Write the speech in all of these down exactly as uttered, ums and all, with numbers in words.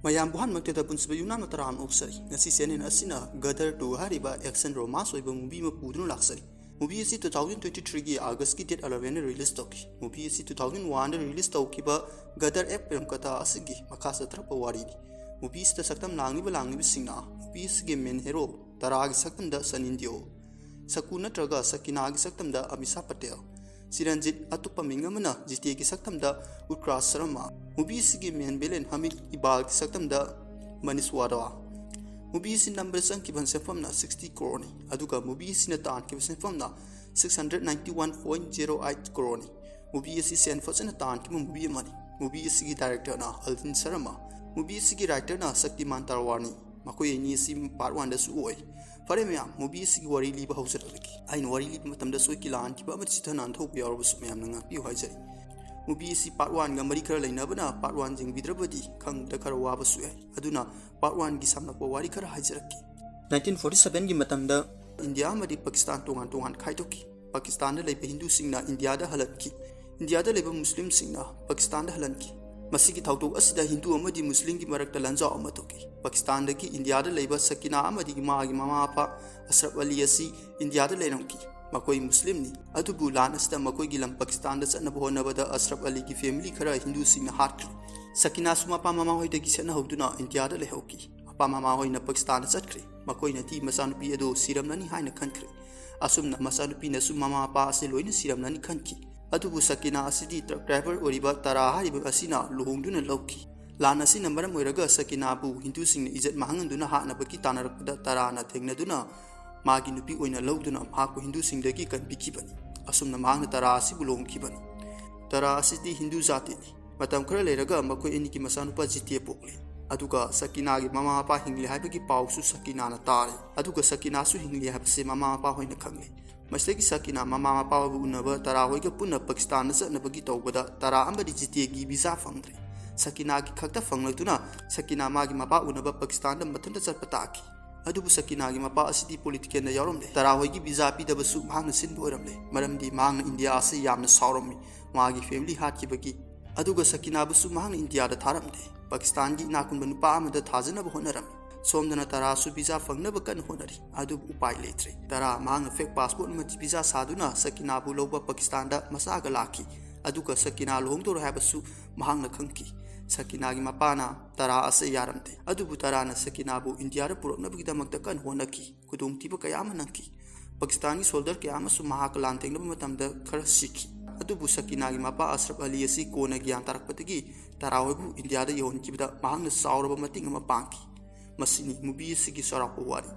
ꯃꯌꯥꯝꯕꯨ ꯑꯍꯥꯟꯕꯃꯛꯇꯗ ꯄꯨꯟꯁꯤꯕ ꯌꯨꯝꯅꯥꯝꯅ ꯇꯔꯥꯝꯅ ꯑꯣꯛꯆꯔꯤ꯫ ꯉꯁꯤ channel ꯑꯁꯤꯅ ꯒꯗꯔ ꯇꯨ ꯍꯥꯏꯔꯤꯕ action romance ꯑꯣꯏꯕ movie ꯑꯃ ꯄꯨꯗꯨꯅ ꯂꯥꯛꯆꯔꯤ꯫ Movie ꯑꯁꯤ two thousand twenty three ꯒꯤ August ꯀꯤ date eleven ꯗ release ꯇꯧꯈꯤ꯫ Movie ꯑꯁꯤ two thousand one ꯗ release ꯇꯧꯈꯤꯕ ꯒꯗꯔ ꯑꯦꯐ ꯄ꯭ꯔꯦꯝ ꯀꯊꯥ ꯑꯁꯤꯒꯤ ꯃꯈꯥ ꯆꯠꯊꯔꯛꯄ ꯋꯥꯔꯤꯅꯤ꯫ Movie ꯑꯁꯤꯗ ꯁꯛꯇꯝ ꯂꯥꯡꯂꯤꯕ ꯂꯥꯡꯂꯤꯕꯁꯤꯡꯅ movie ꯑꯁꯤꯒꯤ main hero ꯇꯔꯥꯒꯤ ꯁꯛꯇꯝꯗ ꯁꯅꯤ ꯗꯤꯑꯣꯜ, ꯁꯀꯨ ꯅꯠꯇ꯭ꯔꯒ ꯁꯀꯤꯅꯥꯒꯤ ꯁꯛꯇꯝꯗ ꯑꯃꯤꯁꯥ ꯄꯇꯦꯜ, ꯆꯤꯔꯟꯖꯤꯠ, ꯑꯇꯣꯞꯄ ꯃꯤꯡ ꯑꯃꯅ ꯖꯤꯇꯦꯒꯤ ꯁꯛꯇꯝꯗ ꯎꯠꯀ꯭ꯔꯥꯁ ꯁꯔꯃ, movie ꯑꯁꯤꯒꯤ main villain ꯍꯃꯤꯗ ꯏꯕꯥꯜꯒꯤ ꯁꯛꯇꯝꯗ ꯃꯅꯤꯁ ꯋꯥꯗꯋꯥ꯫ Movie ꯑꯁꯤ ꯅꯝꯕꯗ ꯆꯪꯈꯤꯕ ꯁꯦꯟꯐꯝꯅ sixty crore ꯅꯤ, ꯑꯗꯨꯒ movie ꯑꯁꯤꯅ ꯇꯥꯟꯈꯤꯕ ꯁꯦꯟꯐꯝꯅ six hundred ninety one point zero eight crore ꯅꯤ꯫ Movie ꯑꯁꯤ ꯁꯦꯟ ꯐꯖꯅ ꯇꯥꯟꯈꯤꯕ movie ꯑꯃꯅꯤ꯫ Movie ꯑꯁꯤꯒꯤ director ꯅ ꯑꯜꯗꯤꯟ ꯁꯔꯃ, movie ꯑꯁꯤꯒꯤ writer ꯅ ꯁꯛꯇꯤꯃꯥꯟ ꯇꯔꯋꯥꯔꯅꯤ꯫ ꯃꯈꯣꯏ ꯑꯅꯤ ꯑꯁꯤ part one ꯗꯁꯨ ꯑꯣꯏ꯫ ꯐꯔꯦ ꯃꯌꯥꯝ, movie ꯑꯁꯤꯒꯤ ꯋꯥꯔꯤ ꯂꯤꯕ ꯍꯧꯖꯔꯛꯂꯒꯦ꯫ ꯑꯩꯅ ꯋꯥꯔꯤ ꯂꯤꯕ ꯃꯇꯝꯗ ꯁꯣꯏꯈꯤ ꯂꯥꯟꯈꯤꯕ ꯑꯃꯗꯤ ꯆꯤꯊ ꯅꯥꯟꯊꯣꯛꯄ ꯌꯥꯎꯔꯕꯁꯨ ꯃꯌꯥꯝꯅ ꯉꯥꯛꯄꯤꯌꯨ ꯍꯥꯏꯖꯔꯤ꯫ Movie ꯑꯁꯤ part one ꯒ ꯃꯔꯤ ꯈꯔ ꯂꯩꯅꯕꯅ part one ꯌꯦꯡꯕꯤꯗ꯭ꯔꯕꯗꯤ ꯈꯪꯕꯗ ꯈꯔ ꯋꯥꯕꯁꯨ ꯌꯥꯏ꯫ ꯑꯗꯨꯅ part one ꯒꯤ ꯁꯝꯂꯞꯄ ꯋꯥꯔꯤ ꯈꯔ ꯍꯥꯏꯖꯔꯛꯀꯦ꯫ Nineteen forty seven ꯒꯤ ꯃꯇꯝꯗ ꯏꯟꯗꯤꯌꯥ ꯑꯃꯗꯤ ꯄꯥꯀꯤꯁꯇꯥꯟ ꯇꯣꯉꯥꯟ ꯇꯣꯉꯥꯟ ꯈꯥꯏꯗꯣꯛꯈꯤ꯫ ꯄꯥꯀꯤꯁꯇꯥꯟꯗ ꯂꯩꯕ ꯍꯤꯟꯗꯨꯁꯤꯡꯅ ꯏꯟꯗꯤꯌꯥꯗ ꯍꯜꯍꯟꯈꯤ꯫ ꯏꯟꯗꯤꯌꯥꯗ ꯂꯩꯕ ꯃꯨꯁꯂꯤꯝꯁꯤꯡꯅ ꯄꯥꯀꯤꯁꯇꯥꯟꯗ ꯍꯜꯍꯟꯈꯤ꯫ ꯃꯁꯤꯒꯤ ꯊꯧꯗꯣꯛ ꯑꯁꯤꯗ ꯍꯤꯟꯗꯨ ꯑꯃꯗꯤ ꯃꯨꯁꯂꯤꯝꯒꯤ ꯃꯔꯛꯇ ꯂꯥꯟꯖꯥꯎ ꯑꯃ ꯊꯣꯛꯈꯤ꯫ ꯄꯥꯀꯤꯁꯇꯥꯟꯗꯒꯤ ꯏꯟꯗꯤꯌꯥꯗ ꯂꯩꯕ ꯁꯀꯤꯅꯥ ꯑꯃꯗꯤ ꯃꯥꯒꯤ ꯃꯃꯥ ꯃꯄꯥ ꯑꯁꯔꯐ ꯑꯂꯤ ꯑꯁꯤ ꯏꯟꯗꯤꯌꯥꯗ ꯂꯩꯔꯝꯈꯤ꯫ ꯃꯈꯣꯏ ꯃꯨꯁꯂꯤꯝꯅꯤ, ꯑꯗꯨꯕꯨ ꯂꯥꯟ ꯑꯁꯤꯗ ꯃꯈꯣꯏꯒꯤ ꯂꯝ ꯄꯥꯀꯤꯁꯇꯥꯟꯗ ꯆꯠꯅꯕ ꯍꯣꯠꯅꯕꯗ ꯑꯁꯔꯐ ꯑꯂꯤꯒꯤ family ꯈꯔ ꯍꯤꯟꯗꯨꯁꯤꯡꯅ ꯍꯥꯠꯈ꯭ꯔꯦ꯫ ꯁꯀꯤꯅꯥꯁꯨ ꯃꯄꯥ ꯃꯃꯥ ꯍꯣꯏꯗꯒꯤ ꯁꯦꯠꯅꯍꯧꯗꯨꯅ ꯏꯟꯗꯤꯌꯥꯗ ꯂꯩꯍꯧꯈꯤ꯫ ꯃꯄꯥ ꯃꯃꯥ ꯍꯣꯏꯅ ꯄꯥꯀꯤꯁꯇꯥꯟꯗ ꯆꯠꯈ꯭ꯔꯦ꯫ ꯃꯈꯣꯏꯅꯗꯤ ꯃꯆꯥꯅꯨꯄꯤ ꯑꯗꯨ ꯁꯤꯔꯝꯂꯅꯤ ꯍꯥꯏꯅ ꯈꯟꯈ꯭ꯔꯦ꯫ ꯑꯁꯨꯝꯅ ꯃꯆꯥꯅꯨꯄꯤꯅꯁꯨ ꯃꯃꯥ ꯃꯄꯥ ꯑꯁꯤ ꯂꯣꯏꯅ ꯁꯤꯔꯝꯂꯅꯤ ꯈꯟꯈꯤ꯫ ꯑꯗꯨꯕꯨ ꯁꯀꯤꯅꯥ ꯑꯁꯤꯗꯤ truck driver ꯑꯣꯏꯔꯤꯕ ꯇꯔꯥ ꯍꯥꯏꯔꯤꯕ ꯑꯁꯤꯅ ꯂꯨꯍꯣꯡꯗꯨꯅ ꯂꯧꯈꯤ꯫ ꯂꯥꯟ ꯑꯁꯤꯅ ꯃꯔꯝ ꯑꯣꯏꯔꯒ ꯁꯀꯤꯅꯥꯕꯨ ꯍꯤꯟꯗꯨꯁꯤꯡꯅ ꯏꯖꯠ ꯃꯥꯡꯍꯟꯗꯨꯅ ꯍꯥꯠꯅꯕꯒꯤ ꯇꯥꯟꯅꯔꯛꯄꯗ ꯇꯔꯥꯅ ꯊꯦꯡꯅꯗꯨꯅ ꯃꯥꯒꯤ ꯅꯨꯄꯤ ꯑꯣꯏꯅ ꯂꯧꯗꯨꯅ ꯃꯍꯥꯛꯄꯨ ꯍꯤꯟꯗꯨꯁꯤꯡꯗꯒꯤ ꯀꯟꯕꯤꯈꯤꯕꯅꯤ꯫ ꯑꯁꯨꯝꯅ ꯃꯍꯥꯛꯅ ꯇꯔꯥ ꯑꯁꯤꯕꯨ ꯂꯨꯍꯣꯡꯈꯤꯕꯅꯤ꯫ ꯇꯔꯥ ꯑꯁꯤꯗꯤ ꯍꯤꯟꯗꯨ ꯖꯥꯇꯤꯅꯤ꯫ ꯃꯇꯝ ꯈꯔ ꯂꯩꯔꯒ ꯃꯈꯣꯏ ꯑꯅꯤꯒꯤ ꯃꯆꯥꯅꯨꯄꯥ ꯖꯤꯇꯦ ꯄꯣꯛꯂꯦ꯫ ꯑꯗꯨꯒ ꯁꯀꯤꯅꯥꯒꯤ ꯃꯃꯥ ꯃꯄꯥ ꯍꯤꯡꯂꯦ ꯍꯥꯏꯕꯒꯤ ꯄꯥꯎꯁꯨ ꯁꯀꯤꯅꯥꯅ ꯇꯥꯔꯦ꯫ ꯑꯗꯨꯒ ꯁꯀꯤꯅꯥꯁꯨ ꯍꯤꯡꯂꯦ ꯍꯥꯏꯕꯁꯤ ꯃꯃꯥ ꯃꯄꯥ ꯍꯣꯏꯅ ꯈꯪꯂꯦ꯫ ꯃꯁꯤꯗꯒꯤ ꯁꯀꯤꯅꯥ ꯃꯃꯥ ꯃꯄꯥ ꯍꯣꯏꯕꯨ ꯎꯅꯕ ꯇꯔꯥ ꯍꯣꯏꯒ ꯄꯨꯟꯅ ꯄꯥꯀꯤꯁꯇꯥꯟꯗ ꯆꯠꯅꯕꯒꯤ ꯇꯧꯕꯗ ꯇꯔꯥ ꯑꯃꯗꯤ ꯖꯤꯇꯦꯒꯤ visa ꯐꯪꯗ꯭ꯔꯦ꯫ ꯁꯀꯤꯅꯥꯒꯤ ꯈꯛꯇ ꯐꯪꯂꯛꯇꯨꯅ ꯁꯀꯤꯅꯥ ꯃꯥꯒꯤ ꯃꯄꯥ ꯎꯅꯕ ꯄꯥꯀꯤꯁꯇꯥꯟꯗ ꯃꯊꯟꯇ ꯆꯠꯄ ꯇꯥꯈꯤ꯫ ꯑꯗꯨꯕꯨ ꯁꯀꯤꯅꯥꯒꯤ ꯃꯄꯥ ꯑꯁꯤꯗꯤ political ꯗ ꯌꯥꯎꯔꯝꯂꯦ꯫ ꯇꯔꯥ ꯍꯣꯏꯒꯤ visa ꯄꯤꯗꯕꯁꯨ ꯃꯍꯥꯛꯅ ꯁꯤꯟꯕ ꯑꯣꯏꯔꯝꯂꯦ, ꯃꯔꯝꯗꯤ ꯃꯍꯥꯛꯅ ꯏꯟꯗꯤꯌꯥ ꯑꯁꯤ ꯌꯥꯝꯅ ꯁꯥꯎꯔꯝꯃꯤ꯫ ꯃꯥꯒꯤ family ꯍꯥꯠꯈꯤꯕꯒꯤ ꯑꯗꯨꯒ ꯁꯀꯤꯅꯥꯕꯨꯁꯨ ꯃꯍꯥꯛꯅ ꯏꯟꯗꯤꯌꯥꯗ ꯊꯥꯔꯝꯗꯦ꯫ ꯄꯥꯀꯤꯁꯇꯥꯟꯒꯤ ꯏꯅꯥꯛ ꯈꯨꯟꯕ ꯅꯨꯄꯥ ꯑꯃꯗ ꯊꯥꯖꯅꯕ ꯍꯣꯠꯅꯔꯝꯃꯤ꯫ ꯁꯣꯝꯗꯅ ꯇꯔꯥꯁꯨ ꯚꯤꯖꯥ ꯐꯪꯅꯕ ꯀꯟꯅ ꯍꯣꯠꯅꯔꯤ꯫ ꯑꯗꯨꯕꯨ ꯎꯄꯥꯏ ꯂꯩꯇ꯭ꯔꯦ꯫ ꯇꯔꯥ ꯃꯍꯥꯛꯅ fake passport ꯑꯃꯗꯤ ꯚꯤꯖꯥ ꯁꯥꯗꯨꯅ ꯁꯀꯤꯅꯥꯕꯨ ꯂꯧꯕ ꯄꯥꯀꯤꯁꯇꯥꯟꯗ ꯃꯆꯥꯒ ꯂꯥꯛꯈꯤ꯫ ꯑꯗꯨꯒ ꯁꯀꯤꯅꯥ ꯂꯨꯍꯣꯡꯗꯧꯔꯦ ꯍꯥꯏꯕꯁꯨ ꯃꯍꯥꯛꯅ ꯈꯪꯈꯤ꯫ ꯁꯀꯤꯅꯥꯒꯤ ꯃꯄꯥꯅ ꯇꯔꯥ ꯑꯁꯤ ꯌꯥꯔꯝꯗꯦ꯫ ꯑꯗꯨꯕꯨ ꯇꯔꯥꯅ ꯁꯀꯤꯅꯥꯕꯨ ꯏꯟꯗꯤꯌꯥꯗ ꯄꯨꯔꯛꯅꯕꯒꯤꯗꯃꯛꯇ ꯀꯟꯅ ꯍꯣꯠꯅꯈꯤ꯫ ꯈꯨꯗꯣꯡꯊꯤꯕ ꯀꯌꯥ ꯑꯃ ꯅꯪꯈꯤ꯫ ꯄꯥꯀꯤꯁꯇꯥꯟꯒꯤ soldier ꯀꯌꯥ ꯑꯃꯁꯨ ꯃꯍꯥꯛꯀ ꯂꯥꯟꯊꯦꯡꯅꯕ ꯃꯇꯝꯗ ꯈꯔ ꯁꯤꯈꯤ꯫ ꯑꯗꯨꯕꯨ ꯁꯀꯤꯅꯥꯒꯤ ꯃꯄꯥ ꯑꯁꯔꯐ ꯑꯂꯤ ꯑꯁꯤ ꯀꯣꯟꯅ ꯒ꯭ꯌꯥꯟ ꯇꯥꯔꯛꯄꯗꯒꯤ ꯇꯔꯥ ꯍꯣꯏꯕꯨ ꯏꯟꯗꯤꯌꯥꯗ ꯌꯧꯍꯟꯈꯤꯕꯗ ꯃꯍꯥꯛꯅ ꯆꯥꯎꯔꯕ ꯃꯇꯦꯡ ꯑꯃ ꯄꯥꯡꯈꯤ꯫ ꯃꯁꯤꯅꯤ movie ꯑꯁꯤꯒꯤ ꯆꯥꯎꯔꯥꯛꯄ ꯋꯥꯔꯤ꯫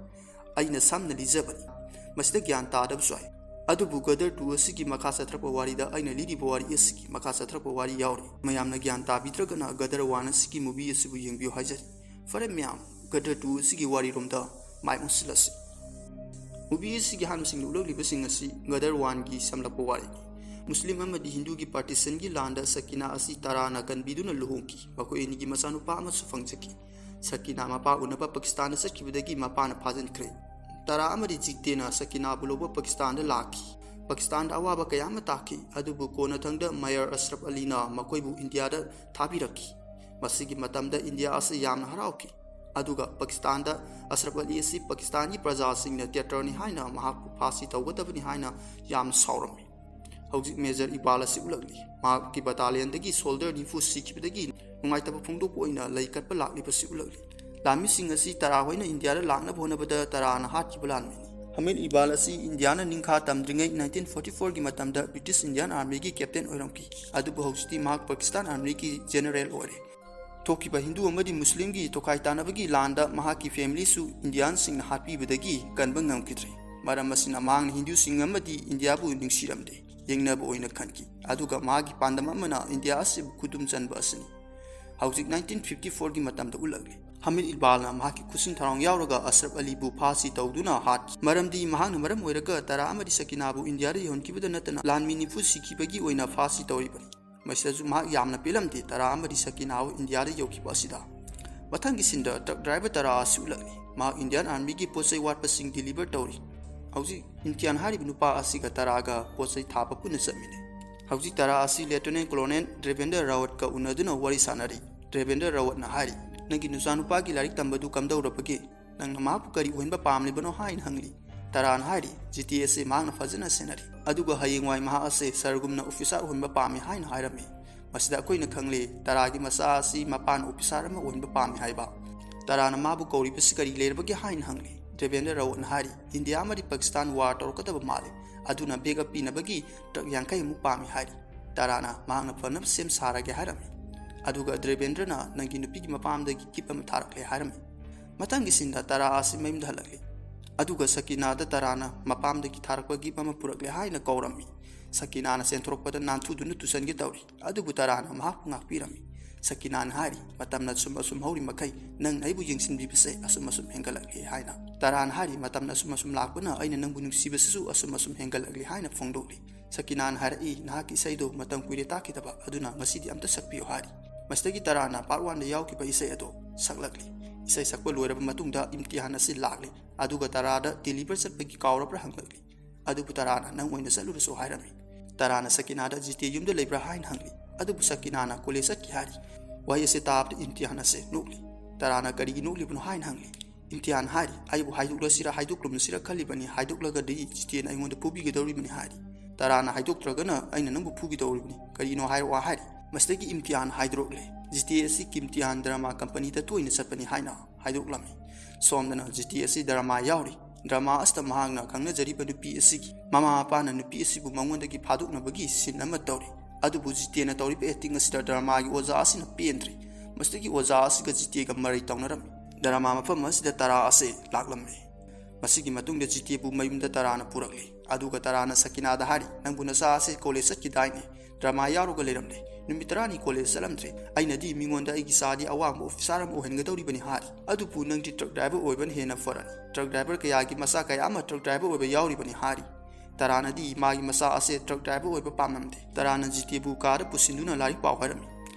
ꯑꯩꯅ ꯁꯝꯅ ꯂꯤꯖꯕꯅꯤ꯫ ꯃꯁꯤꯗ ꯒ꯭ꯌꯥꯟ ꯇꯥꯗꯕꯁꯨ ꯌꯥꯏ꯫ ꯑꯗꯨꯕꯨ ꯒꯗꯔ two ꯑꯁꯤꯒꯤ ꯃꯈꯥ ꯆꯠꯊꯔꯛꯄ ꯋꯥꯔꯤꯗ ꯑꯩꯅ ꯂꯤꯔꯤꯕ ꯋꯥꯔꯤ ꯑꯁꯤꯒꯤ ꯃꯈꯥ ꯆꯠꯊꯔꯛꯄ ꯋꯥꯔꯤ ꯌꯥꯎꯔꯤ꯫ ꯃꯌꯥꯝꯅ ꯒ꯭ꯌꯥꯟ ꯇꯥꯕꯤꯗ꯭ꯔꯒꯅ ꯒꯗꯔ one ꯑꯁꯤꯒꯤ movie ꯑꯁꯤꯕꯨ ꯌꯦꯡꯕꯤꯌꯨ ꯍꯥꯏꯖꯔꯤ꯫ ꯐꯔꯦ ꯃꯌꯥꯝ, ꯒꯗꯔ two ꯑꯁꯤꯒꯤ ꯋꯥꯔꯤꯔꯣꯝꯗ ꯃꯥꯏ ꯑꯣꯟꯁꯤꯜꯂꯁꯤ꯫ Movie ꯑꯁꯤꯒꯤ ꯑꯍꯥꯟꯕꯁꯤꯡꯗ ꯎꯠꯂꯛꯂꯤꯕꯁꯤꯡ ꯑꯁꯤ ꯒꯗꯔ oneꯒꯤ ꯁꯝꯂꯞꯄ ꯋꯥꯔꯤꯅꯤ꯫ ꯃꯨꯁꯂꯤꯝ ꯑꯃꯗꯤ ꯍꯤꯟꯗꯨꯒꯤ partitionꯒꯤ ꯂꯥꯟꯗ ꯁꯀꯤꯅꯥ ꯑꯁꯤ ꯇꯔꯥꯅ ꯀꯟꯕꯤꯗꯨꯅ ꯂꯨꯍꯣꯡꯈꯤ꯫ ꯃꯈꯣꯏ ꯑꯅꯤꯒꯤ ꯃꯆꯥꯅꯨꯄꯥ ꯑꯃꯁꯨ ꯐꯪꯖꯈꯤ꯫ ꯁꯀꯤꯅꯥ ꯃꯄꯥ ꯎꯅꯕ ꯄꯥꯀꯤꯁꯇꯥꯟꯗ ꯆꯠꯈꯤꯕꯗꯒꯤ ꯃꯄꯥꯅ ꯐꯥꯖꯤꯟꯈ꯭ꯔꯦ꯫ ꯇꯔꯥ ꯑꯃꯗꯤ ꯖꯤꯇꯦꯅ ꯁꯀꯤꯅꯥꯕꯨ ꯂꯧꯕ ꯄꯥꯀꯤꯁꯇꯥꯟꯗ ꯂꯥꯛꯈꯤ꯫ ꯄꯥꯀꯤꯁꯇꯥꯟꯗ ꯑꯋꯥꯕ ꯀꯌꯥ ꯑꯃ ꯇꯥꯈꯤ, ꯑꯗꯨꯕꯨ ꯀꯣꯟꯅꯊꯪꯗ ꯃꯌꯔ ꯑꯁꯔꯐ ꯑꯂꯤꯅ ꯃꯈꯣꯏꯕꯨ ꯏꯟꯗꯤꯌꯥꯗ ꯊꯥꯕꯤꯔꯛꯈꯤ꯫ ꯃꯁꯤꯒꯤ ꯃꯇꯝꯗ ꯏꯟꯗꯤꯌꯥ ꯑꯁꯤ ꯌꯥꯝꯅ ꯍꯔꯥꯎꯈꯤ꯫ ꯑꯗꯨꯒ ꯄꯥꯀꯤꯁꯇꯥꯟꯗ ꯑꯁꯔꯐ ꯑꯂꯤ ꯑꯁꯤ ꯄꯥꯀꯤꯁꯇꯥꯟꯒꯤ ꯄ꯭ꯔꯖꯥꯁꯤꯡꯅ traitorꯅꯤ ꯍꯥꯏꯅ ꯃꯍꯥꯛꯄꯨ ꯐꯥꯁꯤ ꯇꯧꯒꯗꯕꯅꯤ ꯍꯥꯏꯅ ꯌꯥꯝꯅ ꯁꯥꯎꯔꯝꯃꯤ꯫ ꯍꯧꯖꯤꯛ ꯃꯦꯖꯔ ꯏꯕꯥꯜ ꯑꯁꯤ ꯎꯠꯂꯛꯂꯤ꯫ ꯃꯍꯥꯛꯀꯤ battalionꯗꯒꯤ soldier ꯅꯤꯐꯨ ꯁꯤꯈꯤꯕꯗꯒꯤ ꯅꯨꯡꯉꯥꯏꯇꯕ ꯐꯣꯡꯗꯣꯛꯄ ꯑꯣꯏꯅ ꯂꯩ ꯀꯠꯄ ꯂꯥꯛꯂꯤꯕꯁꯤ ꯎꯠꯂꯛꯂꯤ꯫ ꯂꯥꯟꯃꯤꯁꯤꯡ ꯑꯁꯤ ꯇꯔꯥ ꯍꯣꯏꯅ ꯏꯟꯗꯤꯌꯥꯗ ꯂꯥꯛꯅꯕ ꯍꯣꯠꯅꯕꯗ ꯇꯔꯥꯅ ꯍꯥꯠꯈꯤꯕ ꯂꯥꯟꯃꯤꯅꯤ꯫ ꯍꯃꯤꯗ ꯏꯕꯥꯜ ꯑꯁꯤ ꯏꯟꯗꯤꯌꯥꯅ ꯅꯤꯡꯈꯥ ꯇꯝꯗ꯭ꯔꯤꯉꯩ nineteen forty fourꯒꯤ ꯃꯇꯝꯗ British Indian Armyꯒꯤ captain ꯑꯣꯏꯔꯝꯈꯤ, ꯑꯗꯨꯕꯨ ꯍꯧꯖꯤꯛꯇꯤ ꯃꯍꯥꯛ ꯄꯥꯀꯤꯁꯇꯥꯟ Armyꯒꯤ general ꯑꯣꯏꯔꯦ꯫ ꯊꯣꯛꯈꯤꯕ ꯍꯤꯟꯗꯨ ꯑꯃꯗꯤ ꯃꯨꯁꯂꯤꯝꯒꯤ ꯇꯣꯈꯥꯏ ꯇꯥꯅꯕꯒꯤ ꯂꯥꯟꯗ ꯃꯍꯥꯛꯀꯤ familyꯁꯨ Indianꯁꯤꯡꯅ ꯍꯥꯠꯄꯤꯕꯗꯒꯤ ꯀꯟꯕ ꯉꯝꯈꯤꯗ꯭ꯔꯦ꯫ ꯃꯔꯝ ꯑꯁꯤꯅ ꯃꯍꯥꯛꯅ ꯍꯤꯟꯗꯨꯁꯤꯡ ꯑꯃꯗꯤ ꯏꯟꯗꯤꯌꯥꯕꯨ ꯅꯨꯡꯁꯤꯔꯝꯗꯦ, ꯌꯦꯡꯅꯕ ꯑꯣꯏꯅ ꯈꯟꯈꯤ꯫ ꯑꯗꯨꯒ ꯃꯍꯥꯛꯀꯤ ꯄꯥꯟꯗꯝ ꯑꯃꯅ ꯏꯟꯗꯤꯌꯥ ꯑꯁꯤꯕꯨ ꯈꯨꯗꯨꯝ ꯆꯟꯕ ꯑꯁꯤꯅꯤ꯫ ꯍꯧꯖꯤꯛ nineteen fifty fourꯒꯤ ꯃꯇꯝꯗ ꯎꯠꯂꯛꯂꯤ꯫ ꯍꯃꯤꯗ ꯏꯕꯥꯜꯅ ꯃꯍꯥꯛꯀꯤ ꯈꯨꯠꯁꯤꯡ ꯊꯧꯔꯥꯡ ꯌꯥꯎꯔꯒ ꯑꯁꯔꯐ ꯑꯂꯤꯕꯨ ꯐꯥꯁꯤ ꯇꯧꯗꯨꯅ ꯍꯥꯠꯈꯤ꯫ ꯃꯔꯝꯗꯤ ꯃꯍꯥꯛꯅ ꯃꯔꯝ ꯑꯣꯏꯔꯒ ꯇꯔꯥ ꯑꯃꯗꯤ ꯁꯀꯤꯅꯥꯕꯨ ꯏꯟꯗꯤꯌꯥꯗ ꯌꯧꯍꯟꯈꯤꯕꯗ ꯅꯠꯇꯅ ꯂꯥꯟꯃꯤ ꯅꯤꯐꯨ ꯁꯤꯈꯤꯕꯒꯤ ꯑꯣꯏꯅ ꯐꯥꯁꯤ ꯇꯧꯔꯤꯕꯅꯤ꯫ ꯃꯁꯤꯗꯁꯨ ꯃꯍꯥꯛ ꯌꯥꯝꯅ ꯄꯦꯜꯂꯝꯗꯦ, ꯇꯔꯥ ꯑꯃꯗꯤ ꯁꯀꯤꯅꯥꯕꯨ ꯏꯟꯗꯤꯌꯥꯗ ꯌꯧꯈꯤꯕ ꯑꯁꯤꯗ꯫ ꯃꯊꯪꯒꯤ sceneꯗ truck driver ꯇꯔꯥ ꯑꯁꯤ ꯎꯠꯂꯛꯂꯤ꯫ ꯃꯍꯥꯛ Indian Armyꯒꯤ ꯄꯣꯠ ꯆꯩ ꯋꯥꯠꯄꯁꯤꯡ deliver ꯇꯧꯔꯤ꯫ ꯍꯧꯖꯤꯛ ꯏꯝꯇꯤꯌꯥꯟ ꯍꯥꯏꯔꯤꯕ ꯅꯨꯄꯥ ꯑꯁꯤꯒ ꯇꯔꯥꯒ ꯄꯣꯠ ꯆꯩ ꯊꯥꯕ ꯄꯨꯟꯅ ꯆꯠꯃꯤꯟꯅꯩ꯫ ꯍꯧꯖꯤꯛ ꯇꯥꯔꯥ ꯑꯁꯤ ꯂꯦꯐꯇꯤꯅꯦꯟ ꯀꯣꯂꯣꯅꯦꯜ ꯗ꯭ꯔꯦꯕꯦꯟꯗ꯭ꯔ ꯔꯥꯋꯠꯀ ꯎꯅꯗꯨꯅ ꯋꯥꯔꯤ ꯁꯥꯟꯅꯔꯤ꯫ ꯗ꯭ꯔꯦꯕꯦꯟꯗ꯭ꯔ ꯔꯥꯋꯠꯅ ꯍꯥꯏꯔꯤ, "ꯅꯪꯒꯤ ꯅꯆꯥꯅꯨꯄꯥꯒꯤ ꯂꯥꯏꯔꯤꯛ ꯇꯝꯕꯗꯨ ꯀꯝꯗꯧꯔꯕꯒꯦ? ꯅꯪꯅ ꯃꯍꯥꯛꯄꯨ ꯀꯔꯤ ꯑꯣꯏꯍꯟꯕ ꯄꯥꯝꯂꯤꯕꯅꯣ?" ꯍꯥꯏꯅ ꯍꯪꯂꯤ꯫ ꯇꯥꯔꯥꯅ ꯍꯥꯏꯔꯤ, "ꯖꯤꯇꯦ ꯑꯁꯤ ꯃꯍꯥꯛꯅ ꯐꯖꯅ ꯁꯦꯟꯅꯔꯤ, ꯑꯗꯨꯒ ꯍꯌꯦꯡꯋꯥꯏ ꯃꯍꯥꯛ ꯑꯁꯤ ꯁꯔꯒꯨꯝꯅ ꯑꯣꯐꯤꯁꯥꯔ ꯑꯣꯏꯍꯟꯕ ꯄꯥꯝꯃꯤ" ꯍꯥꯏꯅ ꯍꯥꯏꯔꯝꯃꯤ꯫ ꯃꯁꯤꯗ ꯑꯩꯈꯣꯏꯅ ꯈꯪꯂꯦ, ꯇꯥꯔꯥꯒꯤ ꯃꯆꯥ ꯑꯁꯤ ꯃꯄꯥꯅ ꯑꯣꯐꯤꯁꯥꯔ ꯑꯃ ꯑꯣꯏꯍꯟꯕ ꯄꯥꯝꯃꯤ ꯍꯥꯏꯕ꯫ ꯇꯥꯔꯥꯅ ꯃꯥꯕꯨ ꯀꯧꯔꯤꯕꯁꯤ ꯀꯔꯤ ꯂꯩꯔꯕꯒꯦ ꯍꯥꯏꯅ ꯍꯪꯂꯤ꯫ ꯗ꯭ꯔꯦꯕꯦꯟꯗ꯭ꯔ ꯔꯥꯋꯠꯅ ꯍꯥꯏꯔꯤ, "ꯏꯟꯗꯤꯌꯥ ꯑꯃꯗꯤ ꯄꯥꯀꯤꯁꯇꯥꯟ ꯋꯥꯔ ꯇꯧꯔꯛꯀꯗꯕ ꯃꯥꯜꯂꯤ, ꯑꯗꯨꯅ ꯕꯦꯛꯑꯞ ꯄꯤꯅꯕꯒꯤ ꯇ꯭ꯔꯛ ꯌꯥꯡꯈꯩ ꯑꯃꯨꯛ ꯄꯥꯝꯃꯤ" ꯍꯥꯏꯔꯤ꯫ ꯇꯥꯔꯥꯅ ꯃꯍꯥꯛꯅ ꯐꯅꯕ ꯁꯦꯝ ꯁꯥꯔꯒꯦ ꯍꯥꯏꯔꯝꯃꯤ꯫ ꯑꯗꯨꯒ ꯗ꯭ꯔꯦꯕꯦꯟꯗ꯭ꯔꯅ ꯅꯪꯒꯤ ꯅꯨꯄꯤꯒꯤ ꯃꯄꯥꯝꯗꯒꯤ ꯒꯤꯐ ꯑꯃ ꯊꯥꯔꯛꯂꯦ ꯍꯥꯏꯔꯝꯃꯤ꯫ ꯃꯊꯪꯒꯤ ꯁꯤꯟꯗ ꯇꯥꯔꯥ ꯑꯁꯤ ꯃꯌꯨꯝꯗ ꯍꯜꯂꯛꯂꯤ꯫ ꯑꯗꯨꯒ ꯁꯀꯤꯅꯥꯗ ꯇꯥꯔꯥꯅ ꯃꯄꯥꯝꯗꯒꯤ ꯊꯥꯔꯛꯄ ꯒꯤꯐ ꯑꯃ ꯄꯨꯔꯛꯂꯦ ꯍꯥꯏꯅ ꯀꯧꯔꯝꯃꯤ꯫ ꯁꯀꯤꯅꯥꯅ ꯆꯦꯟꯊꯣꯔꯛꯄꯗ ꯅꯥꯟꯊꯨꯗꯨꯅ ꯇꯨꯁꯟꯒꯦ ꯇꯧꯔꯤ꯫ ꯑꯗꯨꯕꯨ ꯇꯥꯔꯥꯅ ꯃꯍꯥꯛꯄꯨ ꯉꯥꯛꯄꯤꯔꯝꯃꯤ꯫ ꯁꯀꯤꯅꯥꯅ ꯍꯥꯏꯔꯤ, "ꯃꯇꯝꯅ ꯑꯁꯨꯝ ꯑꯁꯨꯝ ꯍꯧꯔꯤ ꯃꯈꯩ ꯅꯪꯅ ꯑꯩꯕꯨ ꯌꯦꯡꯁꯤꯟꯕꯤꯕꯁꯦ ꯑꯁꯨꯝ ꯑꯁꯨꯝ ꯍꯦꯟꯒꯠꯂꯛꯂꯤ" ꯍꯥꯏꯅ꯫ ꯇꯥꯔꯥꯅ ꯍꯥꯏꯔꯤ, "ꯃꯇꯝꯅ ꯑꯁꯨꯝ ꯑꯁꯨꯝ ꯂꯥꯛꯄꯅ ꯑꯩꯅ ꯅꯪꯕꯨ ꯅꯨꯡꯁꯤꯕꯁꯤꯁꯨ ꯑꯁꯨꯝ ꯑꯁꯨꯝ ꯍꯦꯟꯒꯠꯂꯛꯂꯤ" ꯍꯥꯏꯅ ꯐꯣꯡꯗꯣꯛꯂꯤ꯫ ꯁꯀꯤꯅꯥꯅ ꯍꯥꯏꯔꯛꯏ, "ꯅꯍꯥꯛꯀꯤ ꯏꯁꯩꯗꯨ ꯃꯇꯝ ꯀꯨꯏꯔꯦ ꯇꯥꯈꯤꯗꯕ, ꯑꯗꯨꯅ ꯉꯁꯤꯗꯤ ꯑꯝꯇ ꯁꯛꯄꯤꯌꯨ" ꯍꯥꯏꯔꯤ꯫ ꯃꯁꯤꯗꯒꯤ ꯇꯥꯔꯥꯅ ꯄꯥꯔꯠ ꯋꯥꯟꯗ ꯌꯥꯎꯈꯤꯕ ꯏꯁꯩ ꯑꯗꯨ ꯁꯛꯂꯛꯂꯤ꯫ ꯏꯁꯩ ꯁꯛꯄ ꯂꯣꯏꯔꯕ ꯃꯇꯨꯡꯗ ꯏꯝꯇꯤꯍꯥꯟ ꯑꯁꯤ ꯂꯥꯛꯂꯤ꯫ ꯑꯗꯨꯒ ꯇꯥꯔꯥꯗ ꯗꯦꯂꯤꯚꯔ ꯆꯠꯄꯒꯤ ꯀꯥꯎꯔꯕ꯭ꯔꯥ ꯍꯪꯂꯛꯂꯤ꯫ ꯑꯗꯨꯕꯨ ꯇꯥꯔꯥꯅ "ꯅꯪ ꯑꯣꯏꯅ ꯆꯠꯂꯨꯔꯁꯨ" ꯍꯥꯏꯔꯝꯃꯤ꯫ ꯇꯥꯔꯥꯅ ꯁꯀꯤꯅꯥꯗ "ꯖꯤꯇꯦ ꯌꯨꯝꯗ ꯂꯩꯕ꯭ꯔꯥ?" ꯍꯥꯏꯅ ꯍꯪꯂꯤ꯫ ꯑꯗꯨꯕꯨ ꯁꯀꯤꯅꯥꯅ "ꯀꯣꯂꯦꯖ ꯆꯠꯈꯤ" ꯍꯥꯏꯔꯤ꯫ ꯋꯥꯍꯩ ꯑꯁꯤ ꯇꯥꯕꯗ ꯏꯝꯇꯤꯍꯥꯟ ꯑꯁꯤ ꯅꯣꯛꯂꯤ꯫ ꯇꯥꯔꯥꯅ "ꯀꯔꯤꯒꯤ ꯅꯣꯛꯂꯤꯕꯅꯣ?" ꯍꯥꯏꯅ ꯍꯪꯂꯤ꯫ ꯏꯝꯇꯤꯍꯥꯟ ꯍꯥꯏꯔꯤ, "ꯑꯩꯕꯨ ꯍꯥꯏꯗꯣꯛꯂꯁꯤꯔꯥ ꯍꯥꯏꯗꯣꯛꯂꯨꯝꯁꯤꯔꯥ ꯈꯜꯂꯤꯕꯅꯤ, ꯍꯥꯏꯗꯣꯛꯂꯒꯗꯤ ꯖꯤꯇꯦꯅ ꯑꯩꯉꯣꯟꯗ ꯐꯨꯕꯤꯒꯗꯧꯔꯤꯕꯅꯤ" ꯍꯥꯏꯔꯤ꯫ ꯇꯥꯔꯥꯅ "ꯍꯥꯏꯗꯣꯛꯇ꯭ꯔꯒꯅ ꯑꯩꯅ ꯅꯪꯕꯨ ꯐꯨꯒꯗꯧꯔꯤꯕꯅꯤ, ꯀꯔꯤꯅꯣ ꯍꯥꯏꯔꯛꯑꯣ" ꯍꯥꯏꯔꯤ꯫ ꯃꯁꯤꯗꯒꯤ ꯏꯝꯇꯤꯍꯥꯟ ꯍꯥꯏꯗꯣꯔꯛꯂꯦ, ꯖꯤꯇꯦ ꯑꯁꯤ ꯀꯤꯝꯇꯤꯍꯥꯟ ꯗ꯭ꯔꯃꯥ ꯀꯝꯄꯅꯤꯗ ꯇꯣꯏꯅ ꯆꯠꯄꯅꯤ ꯍꯥꯏꯅ ꯍꯥꯏꯗꯣꯛꯂꯝꯃꯤ꯫ ꯁꯣꯝꯗꯅ ꯖꯤꯇꯦ ꯑꯁꯤ ꯗ꯭ꯔꯃꯥ ꯌꯥꯎꯔꯤ꯫ ꯗ꯭ꯔꯃꯥ ꯑꯁꯤꯗ ꯃꯍꯥꯛꯅ ꯈꯪꯅꯖꯔꯤꯕ ꯅꯨꯄꯤ ꯑꯁꯤꯒꯤ ꯃꯃꯥ ꯃꯄꯥꯅ ꯅꯨꯄꯤ ꯑꯁꯤꯕꯨ ꯃꯉꯣꯟꯗꯒꯤ ꯐꯥꯗꯣꯛꯅꯕꯒꯤ ꯁꯤꯟ ꯑꯃ ꯇꯧꯔꯤ꯫ ꯑꯗꯨꯕꯨ ꯖꯤꯇꯦꯅ ꯇꯧꯔꯤꯕ ꯑꯦꯛꯇꯤꯡ ꯑꯁꯤꯗ ꯗ꯭ꯔꯃꯥꯒꯤ ꯑꯣꯖꯥ ꯑꯁꯤꯅ ꯄꯦꯟꯗ꯭ꯔꯤ꯫ ꯃꯁꯤꯗꯒꯤ ꯑꯣꯖꯥ ꯑꯁꯤꯒ ꯖꯤꯇꯦꯒ ꯃꯔꯩ ꯇꯧꯅꯔꯝꯃꯤ꯫ ꯗ꯭ꯔꯃꯥ ꯃꯐꯝ ꯑꯁꯤꯗ ꯇꯥꯔꯥ ꯑꯁꯤ ꯂꯥꯛꯂꯝꯃꯤ꯫ ꯃꯁꯤꯒꯤ ꯃꯇꯨꯡꯗ ꯖꯤꯇꯦꯕꯨ ꯃꯌꯨꯝꯗ ꯇꯥꯔꯥꯅ ꯄꯨꯔꯛꯂꯤ꯫ ꯑꯗꯨꯒ ꯇꯥꯔꯥꯅ ꯁꯀꯤꯅꯥꯗ ꯍꯥꯏꯔꯤ, "ꯅꯪꯕꯨ ꯅꯆꯥ ꯑꯁꯤ ꯀꯣꯂꯦꯖ ꯆꯠꯈꯤꯗꯥꯏꯅꯦ? ꯗ꯭ꯔꯃꯥ ꯌꯥꯎꯔꯒ ꯂꯩꯔꯝꯂꯦ꯫ ꯅꯨꯃꯤꯠ ꯇꯔꯥꯅꯤ ꯀꯣꯂꯦꯖ ꯆꯠꯂꯝꯗ꯭ꯔꯦ꯫ ꯑꯩꯅꯗꯤ ꯃꯤꯉꯣꯟꯗ ꯑꯩꯒꯤ ꯆꯥꯗꯤ ꯑꯋꯥꯡꯕ ꯑꯣꯐꯤꯁꯥꯔ ꯑꯃ ꯑꯣꯏꯍꯟꯒꯗꯧꯔꯤꯕꯅꯤ" ꯍꯥꯏꯔꯤ꯫ "ꯑꯗꯨꯕꯨ ꯅꯪꯗꯤ ꯇ꯭ꯔꯛ ꯗ꯭ꯔꯥꯏꯚꯔ ꯑꯣꯏꯕꯅ ꯍꯦꯟꯅ ꯐꯔꯅꯤ꯫ ꯇ꯭ꯔꯛ ꯗ꯭ꯔꯥꯏꯚꯔ ꯀꯌꯥꯒꯤ ꯃꯆꯥ ꯀꯌꯥ ꯑꯃ ꯇ꯭ꯔꯛ ꯗ꯭ꯔꯥꯏꯚꯔ ꯑꯣꯏꯕ ꯌꯥꯎꯔꯤꯕꯅꯤ" ꯍꯥꯏꯔꯤ꯫ ꯇꯥꯔꯥꯅꯗꯤ ꯃꯥꯒꯤ ꯃꯆꯥ ꯑꯁꯦ ꯇ꯭ꯔꯛ ꯗ꯭ꯔꯥꯏꯚꯔ ꯑꯣꯏꯕ ꯄꯥꯝꯂꯝꯗꯦ꯫ ꯇꯥꯔꯥꯅ ꯖꯤꯇꯦꯕꯨ ꯀꯥꯗ ꯄꯨꯁꯤꯟꯗꯨꯅ ꯂꯥꯏꯔꯤꯛ ꯄꯥꯎ ꯍꯥꯏꯔꯝꯃꯤ꯫